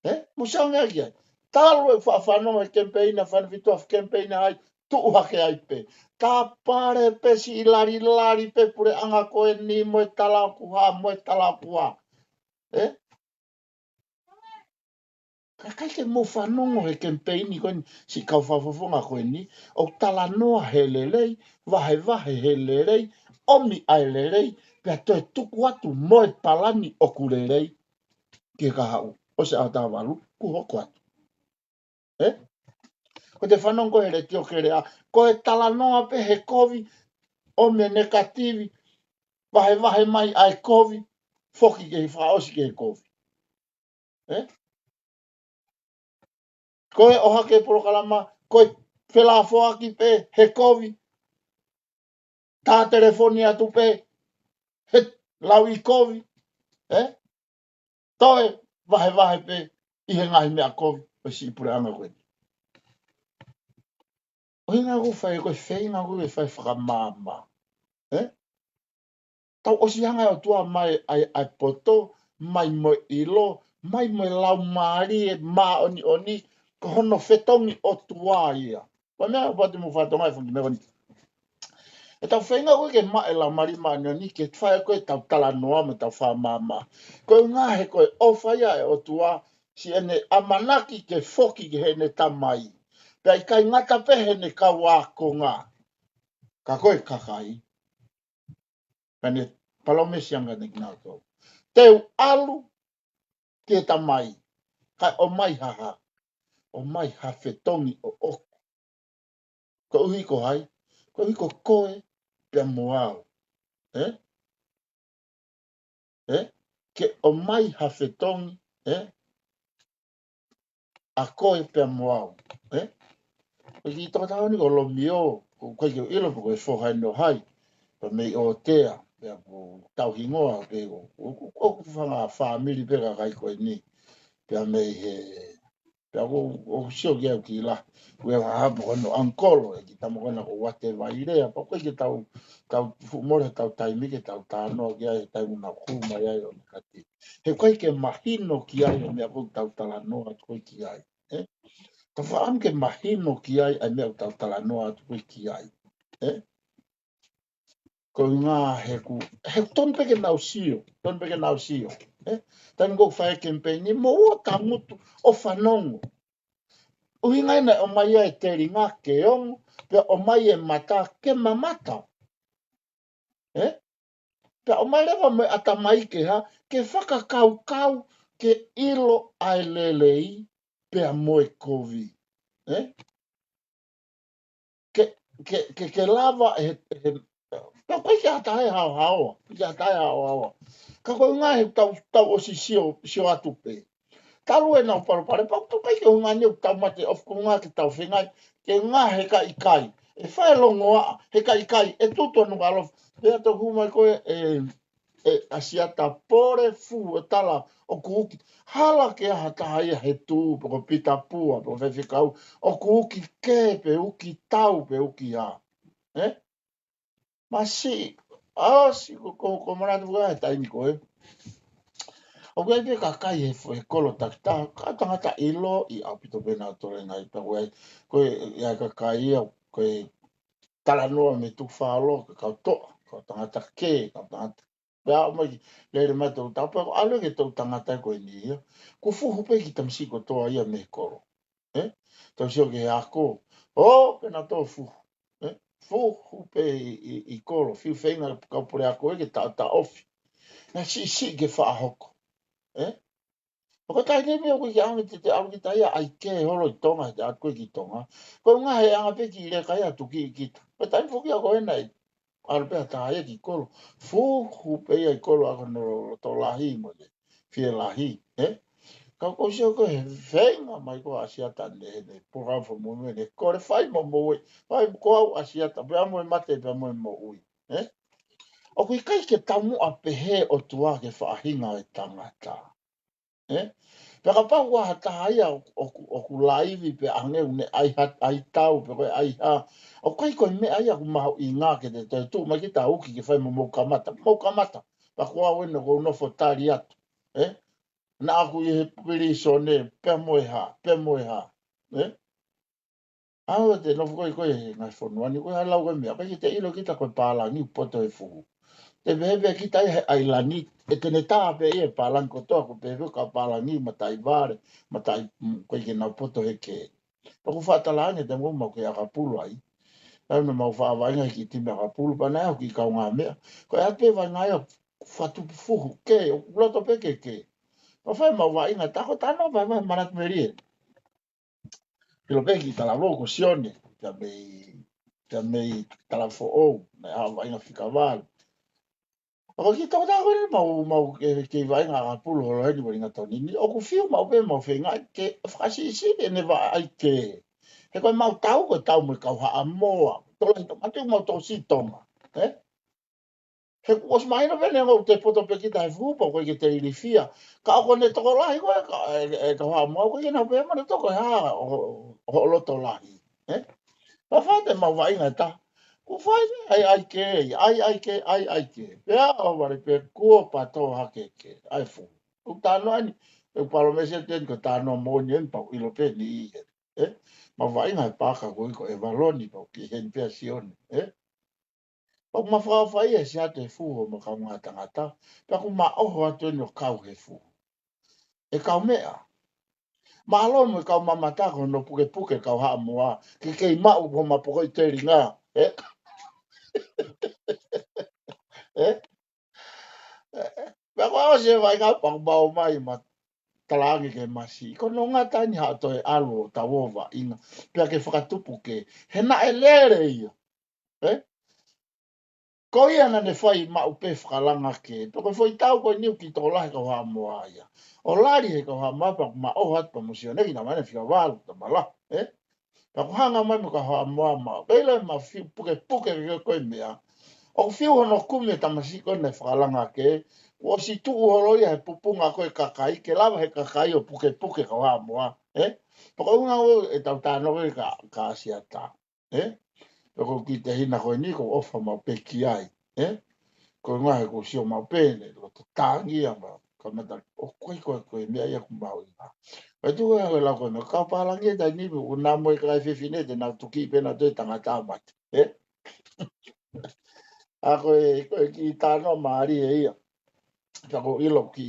Ē? Mou sio ange ki ai. Talu e faʻa fanongo he kemipeini, fana fitu afe kemipeini ai, tuʻu hake ai pē. Tapale pē siʻi lali lali pē puleʻanga ko eni mo e talakua, mo e talakua. Ē? Ka ʻikai ke mou fanongo he kemipeini ko eni, siʻi kau fakafofonga ko eni, ʻoku talanoa he lelei, vahevahe he lelei, ʻomi ʻa e lelei, pea toe tuku atu mo e palani ʻoku lelei. Ki he kahaʻu, ʻosi ʻa e taha valu, kuo hoko atu. Ē? Ko e te fanongo he letiō keleʻa, ko e talanoa pē he kovi, ʻomi e nekativi, vahevahe mai ʻa e kovi, foki ke fakaʻosi ki he kovi. Ē? Ko e ʻohake polokalama, ko e felafoaki pē he kovi, tā telefoni atu pē, he lauʻi kovi, ē? Toe vahevahe pē ʻi he ngaahi meʻa kovi ʻo e siʻi puleʻanga ko eni. ʻUhinga ʻoku fai ko e feinga ʻoku fai fakamāmā. Ē? Tau ʻosi hanga ʻe he ʻOtua mai ʻa e, ʻa e poto, mai mo e ʻilo, mai mo e laumālie māʻoniʻoni, ko hono fetongi ʻOtua ia. Ko e meʻa ʻoku pati mo fatonga e fongi meʻa ko eni. ʻE tau feinga ko ē ke maʻu e laumālie māʻoniʻoni ke fai ko ē ʻetau talanoa mo ʻetau fakamāmā. Ko e ʻuhinga he ko e ʻofa ia ʻa e ʻOtua, siʻene ʻamanaki ke foki ki heʻene Tamai. Pea ʻikai ngata pē heʻene kau ākonga, ka ko e kakai. Pea ne palōmesi ange ʻene kinautolu. Te u ʻalu ki he Tamai, kae ʻomai ha hā, ʻomai ha fetongi ʻoʻoku. Koeʻuhi ko hai? Koeʻuhi ko koe pea mo au. Ē? Ē? Ke ʻomai ha fetongi, ē? ʻA koe pea mo au. Ē? Ko e kiʻi tokotaha ni ko Lomio, ʻoku ʻikai ke u ʻilo pe ko e foha eni ʻo hai. Pea mei ʻOtea, pea ʻoku tau hingoa, pea ʻoku, ʻoku, ʻoku fanga fāmili pē kakai ko eni. Pea mei he Pea ʻoku, ʻoku sio ki ai ʻoku kiʻi lahi. Ko e hā pē ko hono ʻangikolo, ʻe kiʻi tama ko ena ko Uate Vailea. Pea ʻoku ʻikai ke tau, tau fuʻu mole tau taimi ke tau talanoa ki ai, he taimi naʻa ku mai ai ʻo ne kati. He ʻoku ʻikai ke mahino ki ai e meʻa ʻoku tau talanoa atu ko ē ki ai. Ē? Tau fakaʻamu ke mahino ki ai ʻa e meʻa ʻoku tau talanoa atu ko ē ki ai. Ē? Ko e ʻuhinga he ʻoku, he ʻoku tonu pē ke nau sio, tonu pē ke nau sio. Ē? Taimi ʻoku fai e kemipeini, mou ō tangutu ʻo fanongo. ʻUhinga ena ʻoku ʻomai ai e telinga ke ongo, pea ʻomai e mata ke mamata. Ē? Pea ʻomai leva mo e ʻatamai ke hā, ke fakakaukau, ke ʻilo ʻa e lelei, pea mo e kovi. Ē? Ke, ke, ke, ke lava he, he, pea ʻoku ʻikai ke ʻi ai ha taha ʻe haohaoa, ʻikai ke ʻi ai ha taha ʻe haohaoa. Ka ko e ʻuhinga he tau, tau ʻosi sio, sio atu pē. Talu ʻenau palopalema, pea ʻoku ʻikai ke ʻuhinga ni ʻoku tau mate, ʻoku ʻuhinga ke tau feinga ai, ke ʻuhinga he ka ʻikai. ʻE fai e longoaʻa, he ka ʻikai, ʻe tutu ʻa Nukuʻalofa. Pea tau hū mai ko ē, ē, ʻe ʻAsiata, pole fuhu ʻo tala ʻoku uki. Hala ke ʻi ai ha taha ia he tuʻu, pe ko Pita Pua, pe ko Faifekau, ʻoku uki kē, pe uki tau, pe uki hā. Ē? Masiʻi, ʻosi ko, ko, ko manatu ko ē he taimi ko ē. ʻOku ʻi ai pē kakai he, he kolo takitaha, ka tangata ʻiloʻi ʻaupito pē nautolu e ngaahi pea ko ē, ko e, ʻi ai kakai ia, ko e talanoa mei Tukufakaloa, ko e kau toʻa, kau tangata kē, kau tangata. Pea ʻomai, lele mai toʻu tau, pea ko e ʻalu ki he toʻu tangata ko eni ia. Kuo fuhu pē kiʻi tamasiʻi kotoa ia mei he kolo. Ē? Tau sio ki he ako. ʻO, pea nau tō fuhu. Ē? Fuhu pē ʻi, ʻi, ʻi kolo, fiu feinga kau puleako ē ke taʻotaʻofi. Naʻe siʻisiʻi ke faʻa hoko. Ē? ʻO ko e taimi ni ʻoku ʻikai ke ʻaonga te te ʻalu kita ia ʻai kē holo ʻi Tonga, he te ʻalu ko ē ki Tonga. Ko e ʻuhinga he anga pē kiʻi leka ia tuki kita. Ko e taimi foki ia ko ena ʻe ʻalu pē ha taha ia ki kolo. Fuhu pē ia ʻi kolo ʻa ko hono loto lahi mo e fielahi, ē? Ka ʻoku ou sio ko e feinga mai ko ē ʻa ʻAsiata ʻene, ʻene polokalama fakamoʻui mo ʻene kole fai mo moʻui. Fai ko au ʻAsiata, pea mo e mate, pea mo e moʻui, ē? ʻOku ʻikai ke taumuʻa pehē ʻOtua ki he faʻahinga ʻo e tangata. Ē? Pea kapau ʻoku ʻi ai ha taha ia ʻoku, ʻoku, ʻoku laivi pea hangē ʻoku ne ʻai ha, ʻai tau pe ko e ʻai hā. ʻOku ʻikai ko e meʻa ia ʻoku mahuʻinga ke te toe tuʻu mai kita uki ke fai mo mou kamata. Mou kamata. Pea ko au ena ʻoku ou nofo tali atu. Ē? Naʻa ku ʻi he pilīsone, pea mo e hā, pea mo e hā. Ē? ʻAho te nofo ko ē ko ē he ngaahi fonua ni ko e ʻai lau ko e meʻa, ʻikai ke te ʻilo kita ko e pālangi ʻoku poto he fuhu. Te pehē pē kita ʻi he ʻailani, ʻe te ne tā pē ʻi he pālangi kotoa, ko e pehē pē ka pālangi mataʻi vale, mataʻi, mm, ko ē ke nau poto he kē. Pea ʻoku faʻa talaange te mou mau kei ʻakapulu ai. Naʻa mau faʻa vaʻinga he kiʻi timi ʻakapulu, pea naʻe ʻi ai e kiʻi kaungāmeʻa. Ko e ʻai pē vaʻinga ia ʻoku fakatupu fuhu, kē, ʻoku loto pē ke kē. Pea fai mau vaʻinga, tā ko e talanoa pē mai manatu melie. Pilo pē kiʻi talavou ko Sione, pea mei, pea mei Talafoʻou, naʻe ʻi ai ha vaʻinga fika valu. ʻA ko e kiʻi tokotaha ko eni mau, mau kei, kei vaʻinga ʻakapulu holo heni ʻi Uelingatoni ni, ʻoku fiu maʻu pē mau feinga ke fakasiʻisiʻi ʻene vaʻai kē. He ko e mau tau, ko e tau mo e kau Haʻamoa. Tokolahi Tonga, te mau tokosiʻi Tonga. Ē? He kuo ʻosi mahino pē ʻene ʻoku te poto pē kita he fuhu pea ʻoku ʻikai ke te ilifia. Ka ʻoku ne tokolahi ko ē, ka, ē, ē, kau Haʻamoa ʻoku ʻikai ke nau pehē mo ne toko hā, ʻo, ʻo, ʻo loto lahi. Ē? Pea fai te mau vaʻinga ʻe taha. Kuo fai, ʻai, ʻai kē, ʻai, ʻai kē, ʻai, ʻai kē. Pea ʻo vale pē kuo pato hake kē, ʻai fuhu. ʻOku talanoa ni, ʻoku palōmesi atu eni ko e talanoa moʻoni eni pea ʻoku ʻilo pē ni ʻi he. Ē? Mau vaʻinga he paaka ko ē ko ʻEvaloni pea ʻoku kiʻi heni pē ʻa Sione. Ē? Pea ʻoku ma fakaʻofa ia ʻe Siate he fuhu mo e kaungā tangata. Pea ʻoku ma ʻoho atu eni ʻo kau he fuhu. ʻE kaumeʻa. Mālō mo e kau mamata ko hono pukepuke kau Haʻamoa. Ke kei maʻu ko ma pokoʻi telinga. Ē? Ē? Pea ko au se vaʻinga pea ʻoku ma ō mai ma talaange ke masiʻi. Ko hono ngata eni haʻo toe ʻalu ʻo tau ō vaʻinga. Pea ke fakatupu kē. He naʻe lele ia. Ē? Ko ia naʻa ne fai maʻu pē fakalanga kē. Pea ko e foʻi tau ko eni ʻoku kiʻi tokolahi kau Haʻamoa ia. ʻO lali he kau Haʻamoa pea ʻoku ma ʻoho atu pea mo Sione ki na mane fika valu tamala. Ē? Pea ʻoku hanga mai mo e kau Haʻamoa ma. Pea ʻilo ʻe ma fiu pukepuke ke ko e meʻa. ʻOku fiu hono kumi e tamasiʻi ko ē naʻe fakalanga kē. Kuo ʻosi tuʻu holo ia he pupunga ko ē kakai. Ke lava he kakai ʻo pukepuke kau Haʻamoa. Ē? Pea ko e ʻuhinga ʻo e tau talanoa ka, ka Siata. Ē? Pea ko e kiʻi tehina ko eni ʻoku ou ʻofa maʻu pē ki ai. Ē? Ko e ʻuhinga he ʻoku ou sio maʻu pē ʻene loto tangi ia ma kamata ʻo ko e, ko e, ko e meʻa ia ʻoku mahuʻinga. Pea tuku ʻa e lau ko e meʻa, kau pālangi ʻe taimi ni, ʻoku na mo e kakai fefine te nau tuki pē na te tangata mate. Ē? ʻA ko e, ko e kiʻi talanoa mālie ia. Ka ko ʻilo ki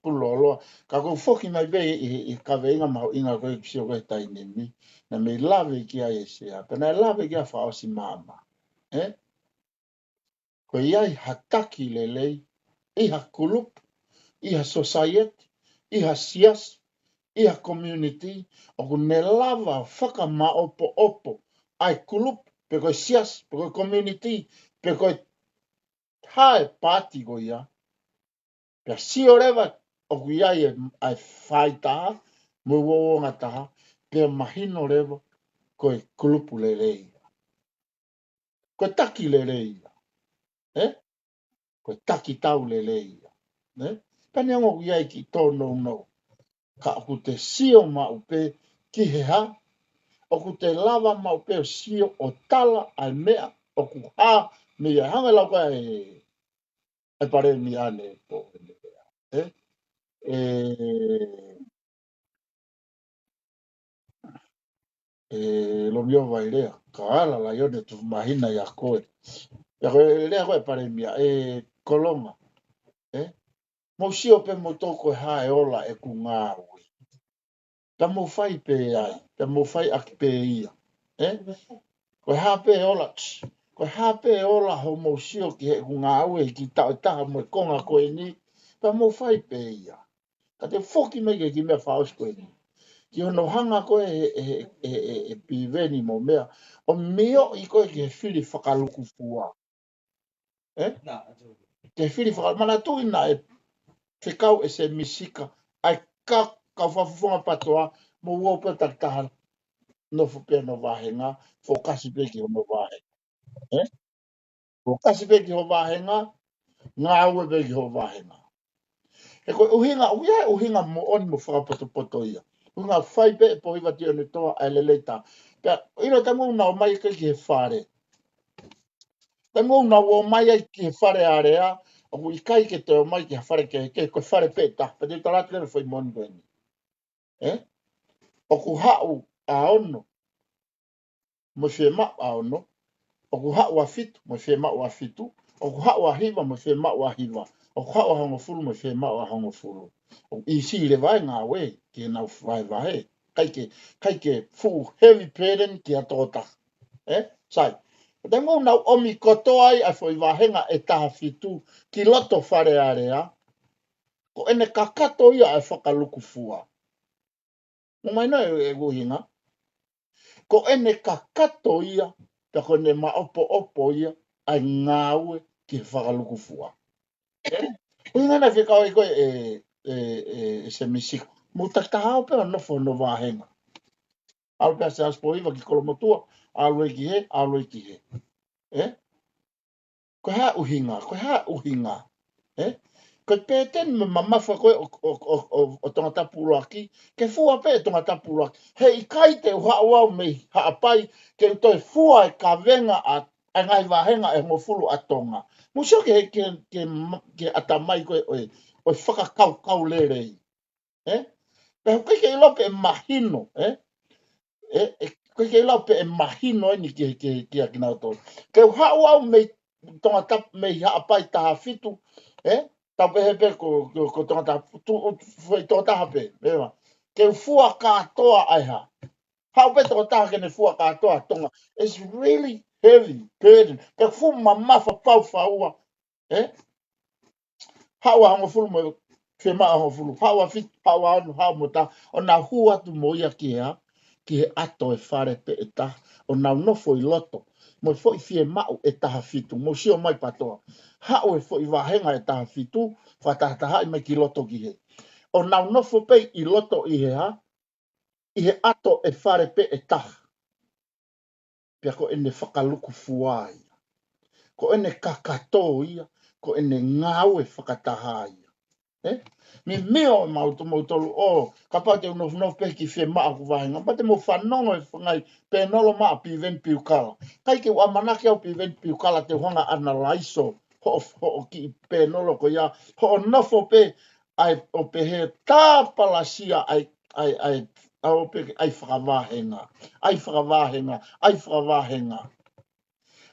pulolo. Ka ko foki mai pē ʻi, ʻi kaveinga mahuʻinga ko e sio ko e taimi ni. Naʻe mei lave ki ai e sea. Pea naʻe lave ki ai fakaʻosi māmā. ʻE? Ko ia ʻi ha taki lelei, ʻi ha kulupu, ʻi ha society, ʻi ha siasi, ʻi ha community, ʻoku ne lava fakamaʻopoʻopo ʻa e kulupu, pe ko e siasi, pe ko e community, pe ko e hā e pāti ko ia, pea sio leva ʻoku ʻi ai e, ʻa e faʻahi taha, mo e uouongataha, pea mahino leva ko e kulupu lelei ia. Ko e taki lelei ia. ʻE? Ko e taki tau lelei ia. ʻE? Pea neongo ʻoku ʻi ai e kiʻi tōnounou. Ka ʻoku te sio maʻu pē ki he hā, ʻoku te lava maʻu pē ʻo sio ʻo tala ʻa e meʻa ʻoku hā mei ai. Hangē lau ko ē ʻa e, ʻa e palēmia ʻanepō ʻanepō. ʻE? ʻE, ʻe Lomio Vailea, ka ala Laione Tufumahina ia ko ē. Pea ko e lea ko ē ʻa e palēmia, ʻe Kolonga. ʻE? Mou sio pē moutolu ko e hā e ola ʻeku ngāue. Pea mou fai pē ai, pea mou fai ʻaki pē ia. ʻE? Ko e hā pē ola, ko e hā pē ola hoʻomou sio ki heʻeku ngāue ki he taʻu ʻe taha mo e konga ko eni, pea mou fai pē ia. Ka te foki mai ki he kiʻi meʻa fakaʻosi ko eni. Ki hono hanga ko ē ʻe, ʻe, ʻe, ʻe, ʻe Piveni mo meʻa, ʻo mioʻi ko ē ki he fili fakalukufua. ʻE? Ki he fili faka-, manatuʻi naʻe fekau ʻe Sēmisi Sika, ʻa e ka-, kau fakafofonga PATOA, mou ō pē takitaha, nofo pē hono vāhenga, fokasi pē ki hono vāhenga. ʻE? Fokasi pē ki ho vāhenga, ngāue pē ki ho vāhenga. He ko e ʻuhinga, ʻuhinga, ʻuhinga moʻoni mo fakapotopoto ia. ʻUhinga fai pē ʻe Pōhiva Tionetoa ʻa e lelei taha. Pea, ʻilo taimi ʻoku nau ō mai ki he fale. Taimi ʻoku nau ō mai ai ki he Fale Alea, ʻoku ʻikai ke toe ō mai ki he fale kehekehe, ko e fale pē taha. Pea te u tala atu leva e foʻi moʻoni ko eni. ʻE? ʻOku haʻu ʻa ono, mo e fiemaʻu ʻa ono, ʻoku haʻu ʻa fitu, mo e fiemaʻu ʻa fitu, ʻoku haʻu ʻa hiva, mo e fiemaʻu ʻa hiva, ʻoku haʻu ʻa hongofulu, mo e fiemaʻu ʻa hongofulu. ʻOku ʻīsī leva e ngāue, ki heʻenau vahevahe, ʻikai ke, ʻikai ke fuʻu heavy burden ki ha tokotaha. ʻE? Sai. Taimi ʻoku nau ʻomi kotoa ai ʻa e foʻi vāhenga ʻe taha fitu, ki loto Fale Alea, ko ʻene kakato ia ʻa e fakalukufua. Mou mahino e, e ʻuhinga. Ko ʻene kakato ia, pea ko ʻene maʻopoʻopo ia, ʻa e ngāue ki he fakalukufua. ʻUhinga naʻe fekau ai ko ē ʻe, ʻe, ʻe, ʻe Sēmisi Sika. Mou takitaha ō pē ʻo nofo hono vāhenga. ʻAlu pē ʻa Siaosi Pōhiva ki Kolomotuʻa, ʻalu ē ki hē, ʻalu ē ki hē. ʻE? Ko e hā e ʻuhinga, ko e hā e ʻuhinga. ʻE? Ko e pēteni mo e mamafa ko ē ʻo, ʻo, ʻo, ʻo, ʻo Tongatapu ʻUluaki, ke fua pē ʻe Tongatapu ʻUluaki. Heʻikai te u haʻu au mei Haʻapai, ke u toe fua e kavenga ʻa, ʻa e ngaahi vāhenga ʻe hongofulu ʻa Tonga. Mou sio ki he, ki he, ki he, ki he ʻatamai ko ē ʻo e, ʻo e fakakaukau lelei. ʻE? Pea ʻoku ʻikai ke ʻilo pe ʻe mahino, ʻe? ʻE, ʻe, ʻoku ʻikai ke ʻilo pe ʻe mahino eni ki, ki, kia kinautolu. Ke u haʻu au mei Tongatapu, mei Haʻapai taha fitu, ʻe? Tau pehē pē ko, ko, ko Tongatapu, tu, tu, foʻi tokotaha pē, ʻe ma. Ke u fua kātoa ʻa e hā. Haʻu pē tokotaha ke ne fua kātoa Tonga. It's really heavy burden. Pea fuʻu mamafa pau faua. ʻE? Haʻu ʻa hongofulu mo e fiemaʻu ʻa hongofulu. Haʻu ʻa fitu, haʻu ʻa ono, haʻu mo e taha. ʻO nau hū atu mo ia ki he hā, ki he ʻato e fale pē ʻe taha. ʻO nau nofo ʻi loto. Mo e foʻi fiemaʻu ʻe taha fitu. Mou sio mai PATOA. Haʻu e foʻi vāhenga ʻe taha fitu, fakatahatahaʻi mai ki loto ki hē. ʻO nau nofo pē ʻi loto ʻi he hā, ʻi he ʻato e fale pē ʻe taha. Pea ko ʻene fakalukufua ia. Ko ʻene kakato ia, ko ʻene ngāue fakataha ia. ʻE? Mimio e mau to moutolu ʻo, kapau te u nofonofo pē ki he fiemaʻu ʻeku vāhenga, pea te mou fanongo e ngaahi pēnolo maʻa Piveni Piukala. ʻIkai ke u ʻamanaki au Piveni Piukala te u hanga ʻo analaiso hoʻo, hoʻo kiʻi pēnolo ko ia, hoʻo nofo pē ʻai ʻo pehē tāpalasia ʻai, ʻai, ʻai, ʻai ʻo pehē ʻai fakavāhenga, ʻai fakavāhenga, ʻai fakavāhenga.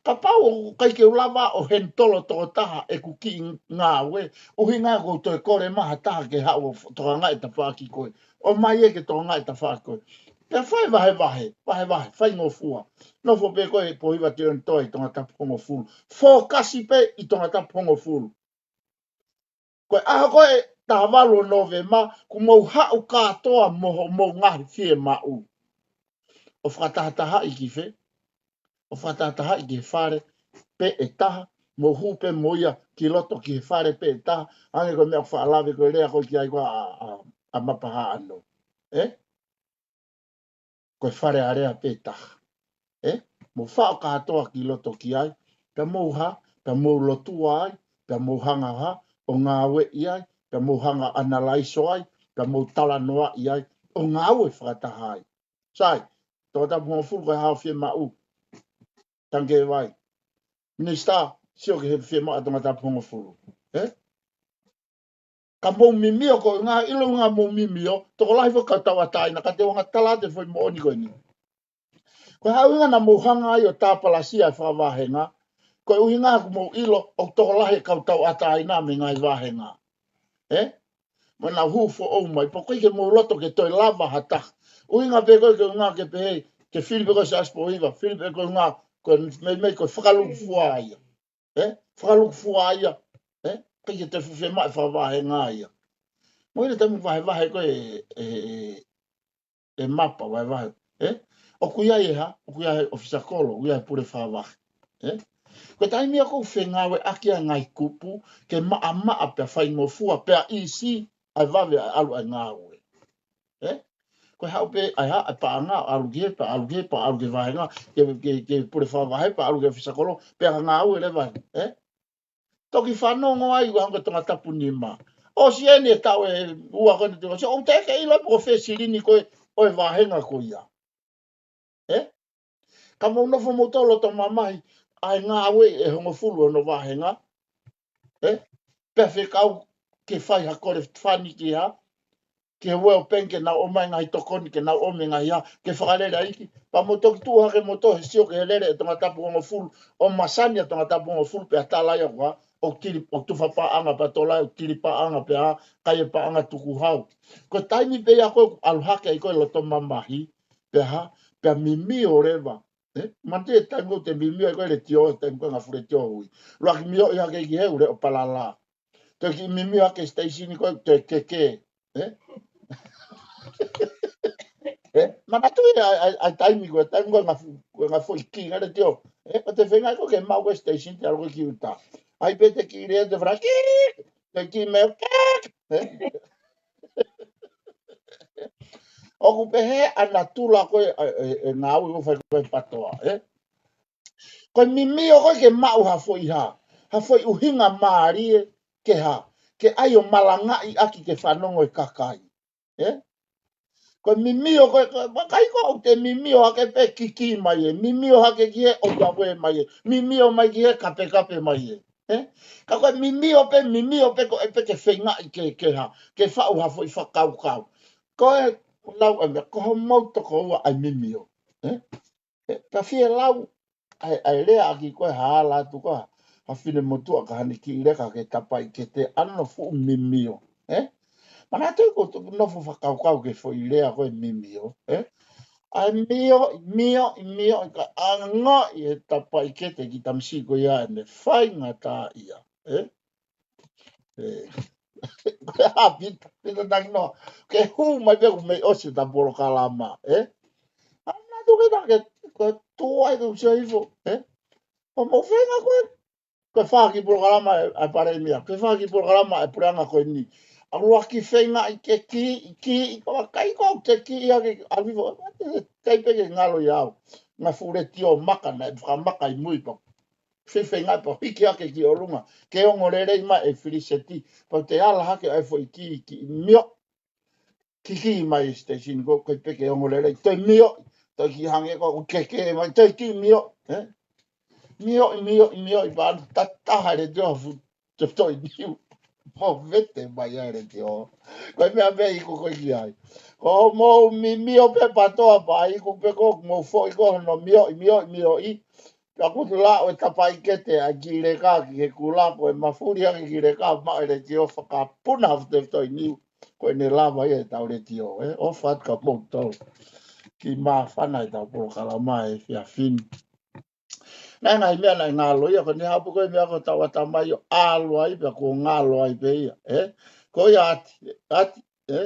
Kapau ʻoku ʻikai ke u lava ʻo handle tokotaha ʻeku kiʻi ngāue, ʻuhinga ʻoku ou toe kole mai ha taha ke haʻu ʻo tokangaʻi e tafaʻaki ko ē. ʻOmai ia ke tokangaʻi e tafaʻaki ko ē. Pea fai vahevahe, vahevahe, faingofua. Nofo pē koe Pōhiva Tionitoa ʻi Tongatapu hongofulu. Fokasi pē ʻi Tongatapu hongofulu. Ko e ʻaho ko ē taha valu ʻo Nōvema, kuo mou haʻu kātoa mo hoʻomou ngaahi fiemaʻu. ʻO fakatahatahaʻi ki fē? ʻO fakatahatahaʻi ki he fale pē ʻe taha, mou hū pē mo ia ki loto ki he fale pē ʻe taha, hangē ko e meʻa ʻoku faʻa lave ko e lea ko ē ki ai ko ē ʻa, ʻa, ʻa Mapahaʻano. Ē? Ko e Fale Alea pē taha. Ē? Mou faʻo kātoa ki loto ki ai, pea mou hā, pea mou lotua ai, pea mou hanga hā, ʻo ngāueʻi ai, pea mou hanga ʻo analaiso ai, pea mou talanoaʻi ai, ʻo ngāue fakataha ai. Sai, Tongatapu hongofulu ko e hā hoʻo fiemaʻu? Tangikē Vai. Minisitā, sio ki he fiemaʻu ʻa Tongatapu hongofulu. Ē? Ka mou mimio ko e ngaahi ʻilo ngā mou mimio, tokolahi foki kau tauʻatāina, ka te u hanga ʻo tala atu e foʻi moʻoni ko eni. Ko e hā e ʻuhinga naʻa mou hanga ai ʻo tāpalasia e fakavāhenga, ko e ʻuhinga ʻoku mou ʻilo ʻoku tokolahi e kau tauʻatāina mei he ngaahi vāhenga. Ē? Mo nau hū foʻou mai, pea ʻoku ʻikai ke mou loto ke toe lava ha taha. ʻUhinga pē ko ē ke ʻuhinga ke pehē, ke fili pē ko ē Siaosi Pōhiva, fili pē ko e ʻuhinga, ko e meimei ko e fakalukufua ia. Ē? Fakalukufua ia. Ē? ʻIkai ke toe fuʻu fiemaʻu e fakavāhenga ia. Mo e taimi vahevahe ko ē, ē, ē, ʻe Mapa vahevahe. Ē? ʻOku ʻi ai e hā, ʻoku ʻi ai e ʻofisa kolo, ʻoku ʻi ai e pule fakavahe. Ē? Ko e taimi ia ʻoku fengāueʻaki ai e ngaahi kupu, ke maʻamaʻa pea faingofua, pea ʻīsī, ʻa e vave ʻa e ʻalu ʻa e ngāue. Ē? Ko e haʻu pē, ʻa e hā, ʻa e paʻanga, ʻalu ki hē, pea ʻalu ki hē, pea ʻalu ki he vāhenga, ki he, ki he, ki he pule fakavahe, pea ʻalu ki he ʻofisa kolo, pea ka ngāue leva, ē? Toki fanongo ai ʻoku hangē ko e Tongatapu nima. ʻOsi eni e taʻu ʻe ua ko eni te ʻosi, ʻoku teʻeki ke ʻilo pe ko fē silini ko ē ʻo e vāhenga ko ia. Ē? Ka mou nofo mou tō loto mamahi, ʻa e ngāue ʻe hongofulu hono vāhenga. Ē? Pea fekau ke fai ha kole fani ki hā, ki he World Bank ke nau ʻomai e ngaahi tokoni, ke nau ʻomai e ngaahi hā, ke fakalele ʻa e ʻEiki. Pea mou toki tuʻu hake mou tō he sio ki he lele ʻe Tongatapu hongofulu, ʻo masani ʻa Tongatapu hongofulu pea tala ia ko e hā, ʻoku tili, ʻoku tufa paʻanga pea tolai, ʻoku tili paʻanga pea hā, kai e paʻanga tukuhau. Ko e taimi pē ia ko ē ʻoku ʻalu hake ai ko ē loto mamahi, pea hā, pea mimio leva. Ē? Manatuʻi e taimi ʻoku te mimio ai ko ē letiō, e taimi ko ē ngaahi fuʻu letiō hui. ʻUluaki mioʻi hake ki hē ʻoku leʻo palala. Toe kiʻi mimio hake station ko ē toe keke. Ē? Ē? Manatuʻi ʻa e, ʻa e, ʻa e taimi ko ē, taimi ko ē ngaahi fu-, ko e ngaahi foʻi kī, ngaahi letiō. Ē? Ko e feinga ko ē ke maʻu ko ē station te ʻalu ko ē ki ʻuta. ʻAi pē te kiʻi lea te fara kī, te kiʻi meo kē. Ē? ʻOku pehē ʻa natula ko ē, ʻa e, ʻe, ʻe ngāue ʻoku fai ko ē patoa, ē? Ko e mimio ko ē ke maʻu ha foʻi hā, ha foʻi ʻuhinga mālie ke hā, ke ʻai ʻo malangaʻi ʻaki ke fanongo e kakai. Ē? Ko e mimio ko ē, ko e, vakai ko ē ʻoku te mimio hake pē kikī mai ē, mimio hake ki hē ʻoku ʻave mai ē, mimio mai ki hē kapekape mai ē. Ē? Ka ko e mimio pē, mimio pē ko ē pē ke feingaʻi ke, ke hā, ke faʻu ha foʻi fakakaukau. Ko e lau ʻa e meʻa, ko homou tokoua ʻa e mimio. Ē? Ē, ka fie lau, ʻa e, ʻa e lea ʻaki ko ē hala atu ko ē, ha finemotuʻa ka hane kiʻi leka ke tapaʻi ke te ano fuʻu mimio. Ē? Manatuʻi ʻoku ou nofo fakakaukau ki he foʻi lea ko ē mimio. Ē? ʻA e mio, mio, mio, ka anga ʻi he tapaʻi ke te ki tamasiʻi ko ia ʻene faingataʻaʻia. Ē? Ē. Ko e hā Pita, Pita Takinoa. Ke hū mai pē ʻoku mei ʻosi ʻeta polokalama, ē? ʻAna tuke take, ko e tuai ke u sio hifo, ē? ʻO mou feinga ko ē, ko e fā kiʻi polokalama ʻa e, ʻa e palēmia, ko e fā kiʻi polokalama ʻa e puleʻanga ko eni. ʻA ua kiʻi feinga ʻi ke kiʻi, kiʻi, ko e vakai ko ē te kiʻi hake, ʻalu hifo, ē, tei pē ke ngalo ʻia au. Ngaahi fuʻu letiō maka naʻe fakamaka ʻi mui pea fefeinga pea hiki hake ki ʻolunga. Ke ongo lelei mai e filiseti. Pea te ala hake ai foʻi kī, kiʻi mio. Kikī mai e station ko ē, ko e pē ke ongo lelei. Toe mio, toe kiʻi hangē ko ē, keke mai, toe kiʻi mio. Ē? Mio, mio, mio, ʻi pā, tataha letiō fu, te toi niu. Mo vete mai ai letiō. Ko e meʻa pē ʻoku ʻikai ke ʻi ai. Ko mou mimio pē patoa pea iku pē ko mou foʻi ko hono mio, mio, mio, ʻi. Ka kutu la ʻo e tapaʻi kete ʻa e kiʻi leka ki he kula ko e mafuli ʻa e kiʻi leka maʻu e letiō fakapuna ʻa e fetefeto i niu. Ko ʻene lava ia ʻetau letiō, ē? ʻOfa atu kia moutolu. Kiʻi māfana ʻetau polokalama he efiafi ni. Naʻe ngaahi meʻa naʻe ngalo ia, ko ʻene haʻu pē ko e meʻa ko e tau ʻatamai ʻo ʻalu ai, pea kuo ngalo ai pē ia, ē? Ko ia ʻati, ʻati, ē?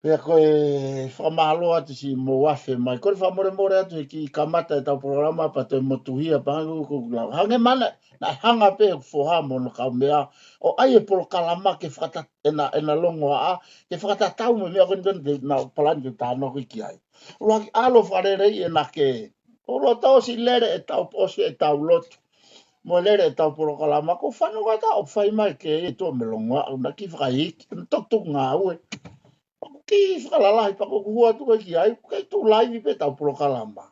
Pea ko e fakamālō atu siʻi mou afe mai. Ko e fakamolemole atu he kiʻi kamata ʻetau polokalama pea toe motuhia pē hangē ko ʻeku lau. Hangē mana, naʻe hanga pē ʻe he foha mo hono kaumeʻa ʻo ʻai e polokalama ke fakata-, ʻena, ʻena longoaʻa, ke fakatatau mo e meʻa ko eni naʻa ku palani ke u talanoa ki ai. ʻUluaki ʻalu ʻo fakaleleiʻi ʻena kē. ʻO loto ʻosi lele ʻetau, ʻosi ʻetau lotu. Mo e lele ʻetau polokalama, ko e fanongo ʻo fai mai kē ʻi tuʻa mei he longoaʻa, ʻo na kiʻi fakaikiiki, ʻo na toki tuku ngāue. Pea ʻoku kiʻi fakalalahi, pea ʻoku ou hū atu ko ē ki ai, ʻoku kei tuʻu laivi pē ʻetau polokalama.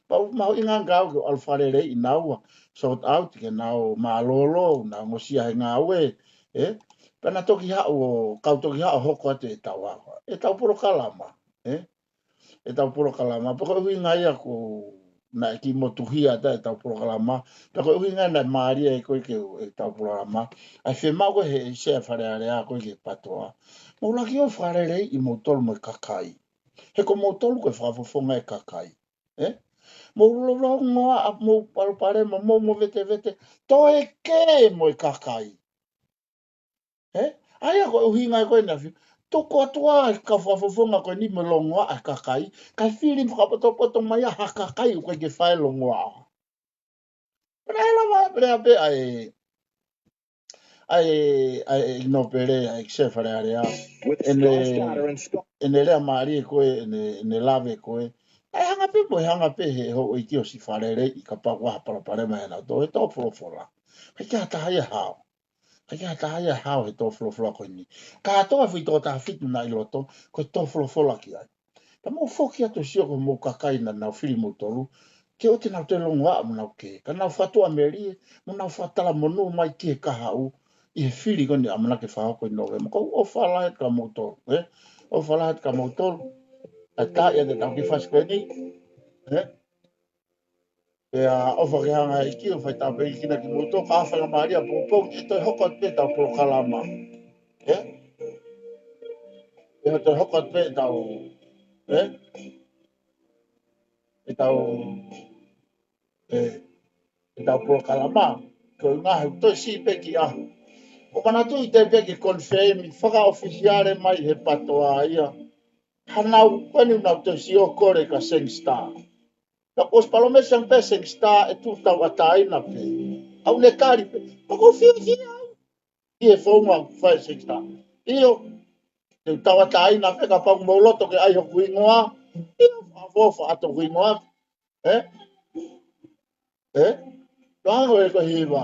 Pea ʻoku mahuʻinga ange ke u ʻalu fakaleleiʻi naua, shout out ke nau mālōlō, nau ongosia he ngāue, ē? Pea na toki haʻu ʻo, kau toki haʻu ʻo hoko atu ʻetau ʻaho. ʻEtau polokalama, ē? ʻEtau polokalama, pea ko e ʻuhinga ia ko ē naʻe kiʻi motuhia atu ʻetau polokalama, pea ko e ʻuhinga ia naʻe mālie ai ko ē ke ʻetau polokalama, ʻa e fiemaʻu ko ē he sea Fale Alea ko ē ki he PATOA. Mou laki ʻo fakaleleiʻi moutolu mo e kakai. He ko moutolu ko e fakafofonga e kakai. Ē? Mou lolongoaʻa, mou palopalema, mou movetevete, toe kē mo e kakai. Ē? ʻA ia ko e ʻuhinga ia ko ē naʻe fie. Tuku atu ʻa e kau fakafofonga ko eni mo e longoaʻa e kakai, kae fili fakapotopoto mai ʻa ha kakai ʻoku ʻikai ke fai longoaʻa. Pea naʻe lava pē lea pē ʻa e, ʻa e, ʻa e, ʻa e nōpele, ʻa e sea Fale Alea. With ʻene, Scott's daughter and Scott. ʻEne lea mālie ko ē, ʻene, ʻene lave ko ē. Naʻe hanga pē mo e hanga pē he houʻeiki ʻo siʻi Faleleiʻi kapau ʻoku ʻi ai ha palopalema ʻia nautolu he tō folofola. ʻIkai ke ʻi ai ha taha ia ʻe hao. ʻIkai ke ʻi ai ha taha ia ʻe hao he tō folofola ko eni. Kātoa e foʻi toko taha fitu naʻe ʻi loto, ko e tō folofola ki ai. Pea mou foki atu ʻo sio ko hoʻomou kakai naʻa nau fili moutolu, ke ʻoua te nau toe longoaʻa mo nau kē. Ka nau fakatuʻamelie, mo nau fakatalamonū mai ki he kahaʻu, ʻi he fili ko eni ʻamanaki ke fakahoko ʻi Nōvema. Ko e ʻofa lahi atu kia moutolu, ē? ʻOfa lahi atu kia moutolu. Kae tā ia te tau kiʻi fasi ko eni, ē? Pea ʻofa ke hanga ʻe he ʻEiki ʻo fai tāpuekina kimoutolu, ka faingamālie ʻaupito ke toe hoko atu pē ʻetau polokalama. Ē? Pea toe hoko atu pē ʻetau, ē? ʻEtau, ē, ʻetau polokalama. Ko e ngaahi toe siʻi pē kiʻi ʻaho. ʻO manatuʻi te pē ke confirm fakaʻofisiale mai he PATOA ia. Hanau, ko eni ʻoku nau toe sio kole kia Seng Star. Ka kuo ʻosi palōmesi ange pē Seng Star ʻe tuʻu tauʻatāina pē. ʻAu ne kali pē. Pea ʻoku ou fiefia au ʻi he founga ʻoku fai ʻe Seng Star. ʻIo, te u tauʻatāina pē kapau ʻoku mou loto ke ʻai hoku hingoa. ʻIo, ʻofa, ʻofa atu hoku hingoa. Ē? Ē? Loango e ko hiva.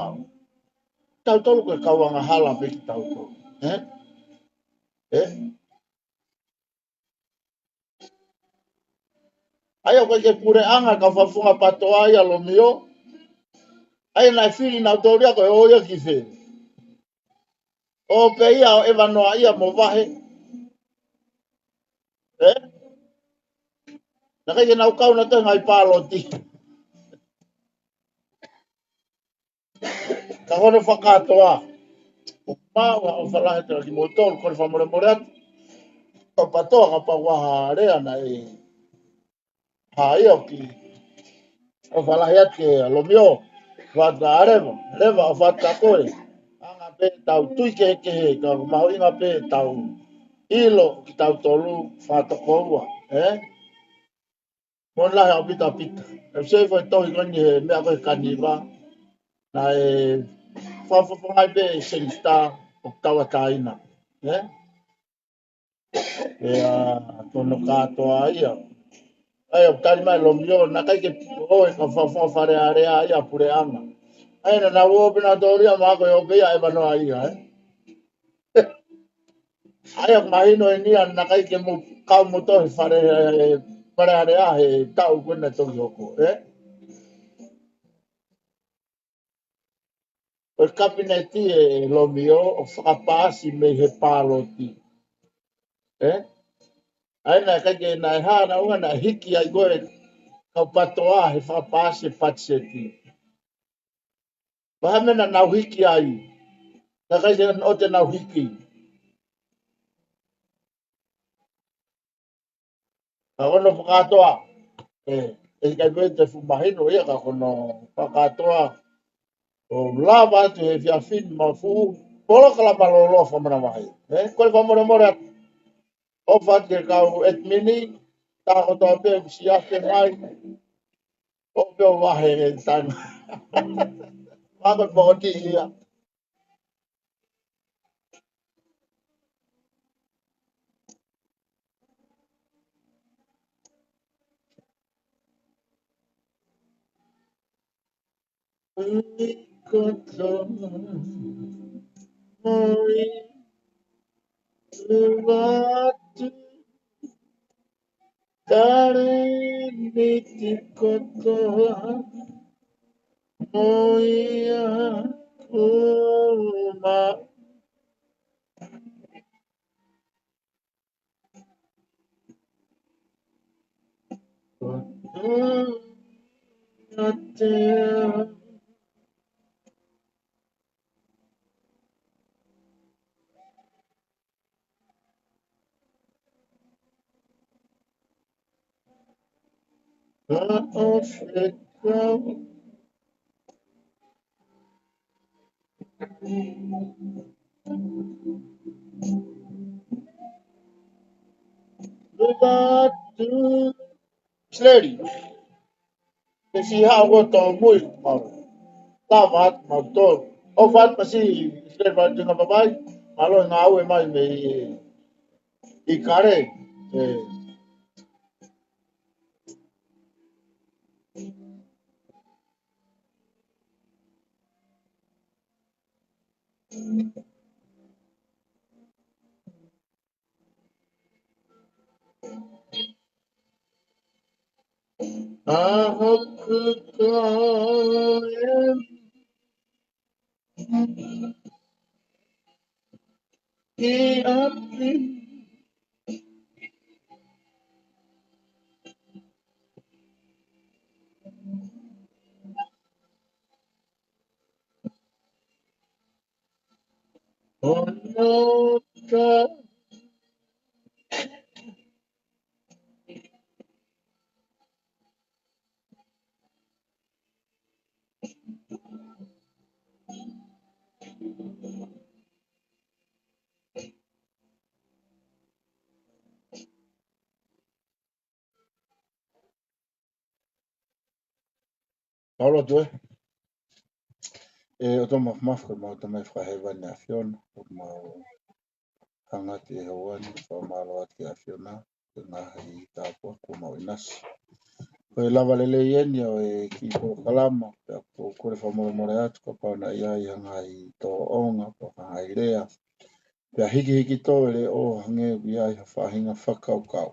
Tautolu ko e kau angahala pē kitautolu. Ē? Ē? ʻA ia ʻoku ʻikai ke puleʻanga e kau fakafofonga PATOA ia Lomio. ʻA ia naʻe fili nautolu ia ko e ō ia ki fē. ʻO pē ia ʻo ʻeva noa ia mo vahe. Ē? Naʻe ʻikai ke nau kau nautolu he ngaahi pāloti. Ka ko hono fakakātoa. Pea ʻoku ou ʻofa lahi atu kimoutolu, ko e fakamolemole atu. Ko e PATOA kapau ʻoku ʻi ai ha lea naʻe hā ia ʻo kiʻi ʻofa lahi atu kia Lomio. ʻOfa atu kia Leva, Leva ʻofa atu kia koe. Anga pē ʻetau tui kehekehe, ka ʻoku mahuʻinga pē ʻetau ʻilo kitautolu fakatokoua, ē? Mo lahi ʻaupito ʻaupito. ʻE u save foʻi tohi ko eni he meʻa ko e kaniva. Naʻe fakafofongaʻi pē ʻe Seng Star ʻoku tauʻatāina. Ē? Pea ko hono kātoa ia. ʻA ia ʻoku tali mai Lomio, naʻe ʻikai ke ō e kau fakafofonga Fale Alea ia puleʻanga. ʻA ia naʻa nau ō pē nautolu ia mo ako ʻo pē ia ʻeva noa ia, ē? ʻA ia ʻoku mahino eni ia naʻe ʻikai ke mou kau moutolu he Fale, Fale Alea he taʻu ko ē naʻe toki hoko, ē? Ko e kapineti ē Lomio ʻoku fakapaasi mei he pāloti. Ē? ʻA ia naʻe ʻikai ke naʻe hā naʻa ʻunga naʻe hiki ai ko ē kau PTOA he fakapaasi e patiseti. Pea hā e meʻa naʻa nau hiki ai? Ka ʻikai ke ʻoua te nau hiki. Ka ko hono fakakātoa, ē, ʻikai pē te fuʻu mahino ia, ka ko hono fakakātoa ʻoku lava atu he efiafi ni mo e fuʻu polokalama lōloa fakamanavahē. Ē, kole fakamolemole atu. ʻOfa atu ki he kau ʻetimini, tā kotoa pē ʻoku siʻi afe mai, ʻoku pē ʻo vahe he taimi. Mālō e pokotiʻi ia. Ui kotoa, ui atu, talēniti kotoa, ui aku ma. Lelatu. Sleli. Te si ha o to mui. Mau. Lava atu mau tolu. ʻOfa atu pasi. Sleli, vai tunga papai. Mālō e ngāue mai mei ʻIkale. Ē. ʻA hoku koe ki ʻapi. Hono ka Mālō atu ē. ʻE ʻOtua Māfimafi, ko homau Tamai Fakahēvani ʻa e ʻAfiona, ʻoku mau hanga atu ʻi he ʻaho ni ʻo fakamālō atu ki he ʻAfiona, ko e ngaahi tāpuaki kuo mau ʻinasi. Ko e lava lelei eni ʻo e kiʻi polokalama, pea ʻoku ou kole fakamolemole atu kapau naʻe ʻi ai ha ngaahi tōʻonga, pe ha ngaahi lea, pea hikihiki tō e leʻo hangē ʻoku ʻi ai ha faʻahinga fakakaukau.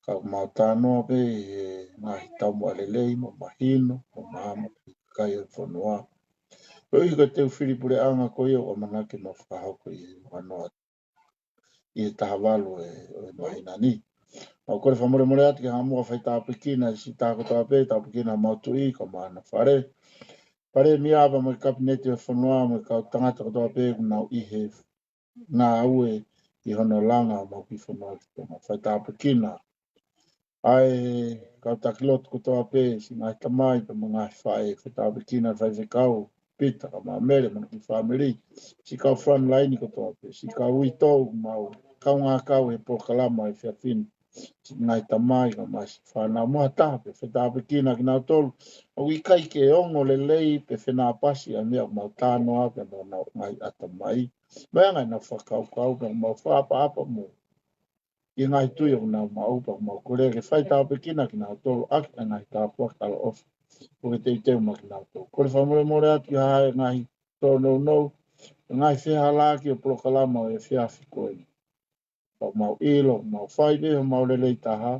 Ka ʻoku mau talanoa pē ʻi he ngaahi taumuʻa lelei mo mahino mo maama ki he kakai ʻo e fonua. Koeʻuhi ko e teu fili puleʻanga ko ia ʻoku ʻamanaki ke mau fakahoko ʻi he ʻanoa ʻi he taha valu ʻo e, ʻo e māhina ni. Mau kole fakamolemole atu ki he Haʻamoa Faitāpuekina, ʻi he siʻi taha kotoa pē, tāpuekina homau Tuʻi, kae ʻumaʻā hona fale. Palēmia pea mo e Kapineti ʻo e fonua mo e kau tangata kotoa pē ʻoku nau ʻi he ngāue ʻi hono langa homau kiʻi fonua ki Tonga. Faitāpuekina ʻa e kau taki lotu kotoa pē, siʻi ngaahi tamai pea mo e ngaahi faʻē, faitāpuekina e faifekau Pita kae ʻumaʻā Mele mo hono kiʻi fāmili, siʻi kau frontline kotoa pē, siʻi kau uitou ʻoku mau kaungā kau he polokalama he efiafi ni, siʻi ngaahi tamai kae ʻumaʻā siʻi fānau mo ha taha pē, faitāpuekina kinautolu ʻoku ʻikai ke ongo lelei pe fenāpasi ʻa e meʻa ʻoku mau talanoa pea mo honau ngaahi ʻatamai, mo e anga ʻenau fakakaukau pea ʻoku mau fakaʻapaʻapa mo e ngaahi tui ʻoku nau maʻu, pea ʻoku mau kole ke faitāpuekina kinautolu ʻaki ʻa e ngaahi tāpuaki ʻaloʻofa kuo ke teuteu maʻa kinautolu. Kole fakamolemole atu ki he ngaahi tōnounou, ngaahi fehālaaki ʻo e polokalama ʻo e efiafi ko eni. Pea ʻoku mau ʻilo, ʻoku mau fai pē homau lelei taha,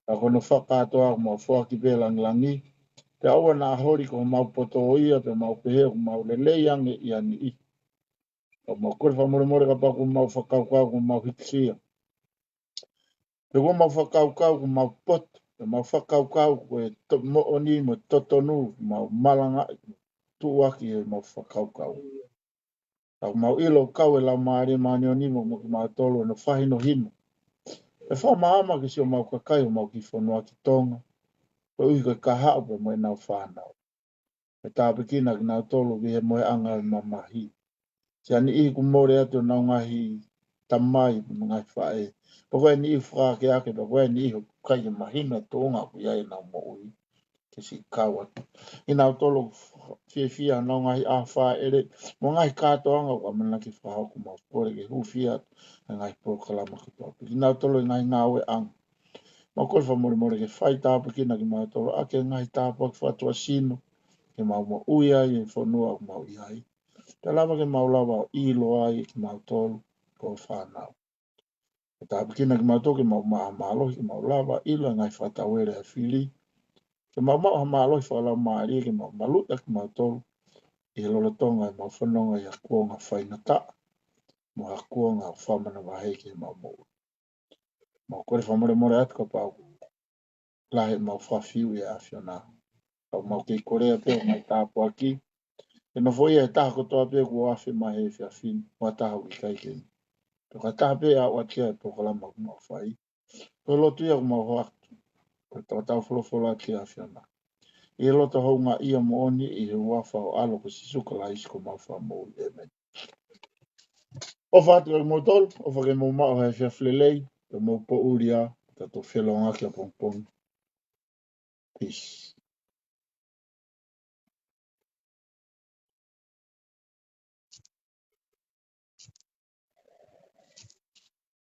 ka ko hono fakakātoa ʻoku mau foaki pē langilangi, pea ʻoua naʻa holi ko homau poto ia, pea mau pehē ʻoku mau lelei ange ʻia Niʻihi. Pea ʻoku mau kole fakamolemole kapau kuo mau fakakaukau kuo mau hīkisia, pe kuo mau fakakaukau kuo mau poto, ʻemau fakakaukau ko e to- moʻoni mo e totonu, mau malangaʻi, tuʻuaki ʻemau fakakaukau. Ka ʻoku mau ʻilo ʻoku kau e Laumālie Māʻoniʻoni mo kimautolu ʻo fakahinohino e fakamaama ki siʻomau kakai ʻo homau kiʻi fonua ki Tonga, koeʻuhi ko e kahaʻu pea mo ʻenau fānau. ʻE tāpuekina kinautolu ʻi he mohenga ʻo e mamahi. Siʻa niʻihi kuo mole atu honau ngaahi tamai mo e ngaahi faʻē, pea ko e niʻihi fakaakeake, pea ko e niʻihi ʻoku ʻikai ke mahino e tuʻunga ʻoku ʻi ai ʻenau moʻui ke siʻi kau atu. Kinautolu fiefia honau ngaahi ʻaho fāʻele mo e ngaahi kātoanga ʻoku ʻamanaki fakahoko, mau kole ke hūfia atu e ngaahi polokalama kotoa pē. Kinautolu e ngaahi ngāueʻanga, mau kole fakamolemole ke fai tāpuekina kimautolu ʻaki e ngaahi tāpuaki fakatuʻasino ke mau moʻui ai ʻi he fonua ʻoku mau ʻi ai. Pea lava ke mau lava ʻo ʻilo ai kimautolu ko e fānau. ʻE tāpuekina kimautolu ke mau maʻu ha mālohi ke mau lava ʻo ʻilo e ngaahi fakatauele ʻa e fili. Ke mau maʻu ha mālohi fakalaumālie ke mau maluʻi ʻaki kimautolu ʻi he lolotonga ʻemau fononga ʻi ha kuonga faingataʻa mo ha kuonga ʻoku fakamanavahē ki heʻemau moʻui. Mau kole fakamolemole atu kapau ʻoku lahi ʻemau fakafiu ʻi he ʻAfiona. Ka ʻoku mau kei kolea pē ʻa e ngaahi tāpuaki ke nofoʻia ʻe he taha kotoa pē kuo afe mai he efiafi ni, mo ha taha ʻoku ʻikai ke. Pea ko ha taha pē ʻe aʻu atu ki ai e polokalama ʻoku mau fai. Ko e lotu ia ʻoku mau hoatu. Ko e tau folofola ki he ʻAfiona ʻi he loto houngaʻia moʻoni ʻi he huafa ho ʻAlo ko Sīsū Kalaisi ko homau Fakamoʻui. ʻĒmeni. ʻOfa atu kiate kimoutolu, ʻofa ke mou maʻu ha efiafi lelei, ke mou poʻuli ā, tau toe feʻiloaki ʻapongipongi. Peace.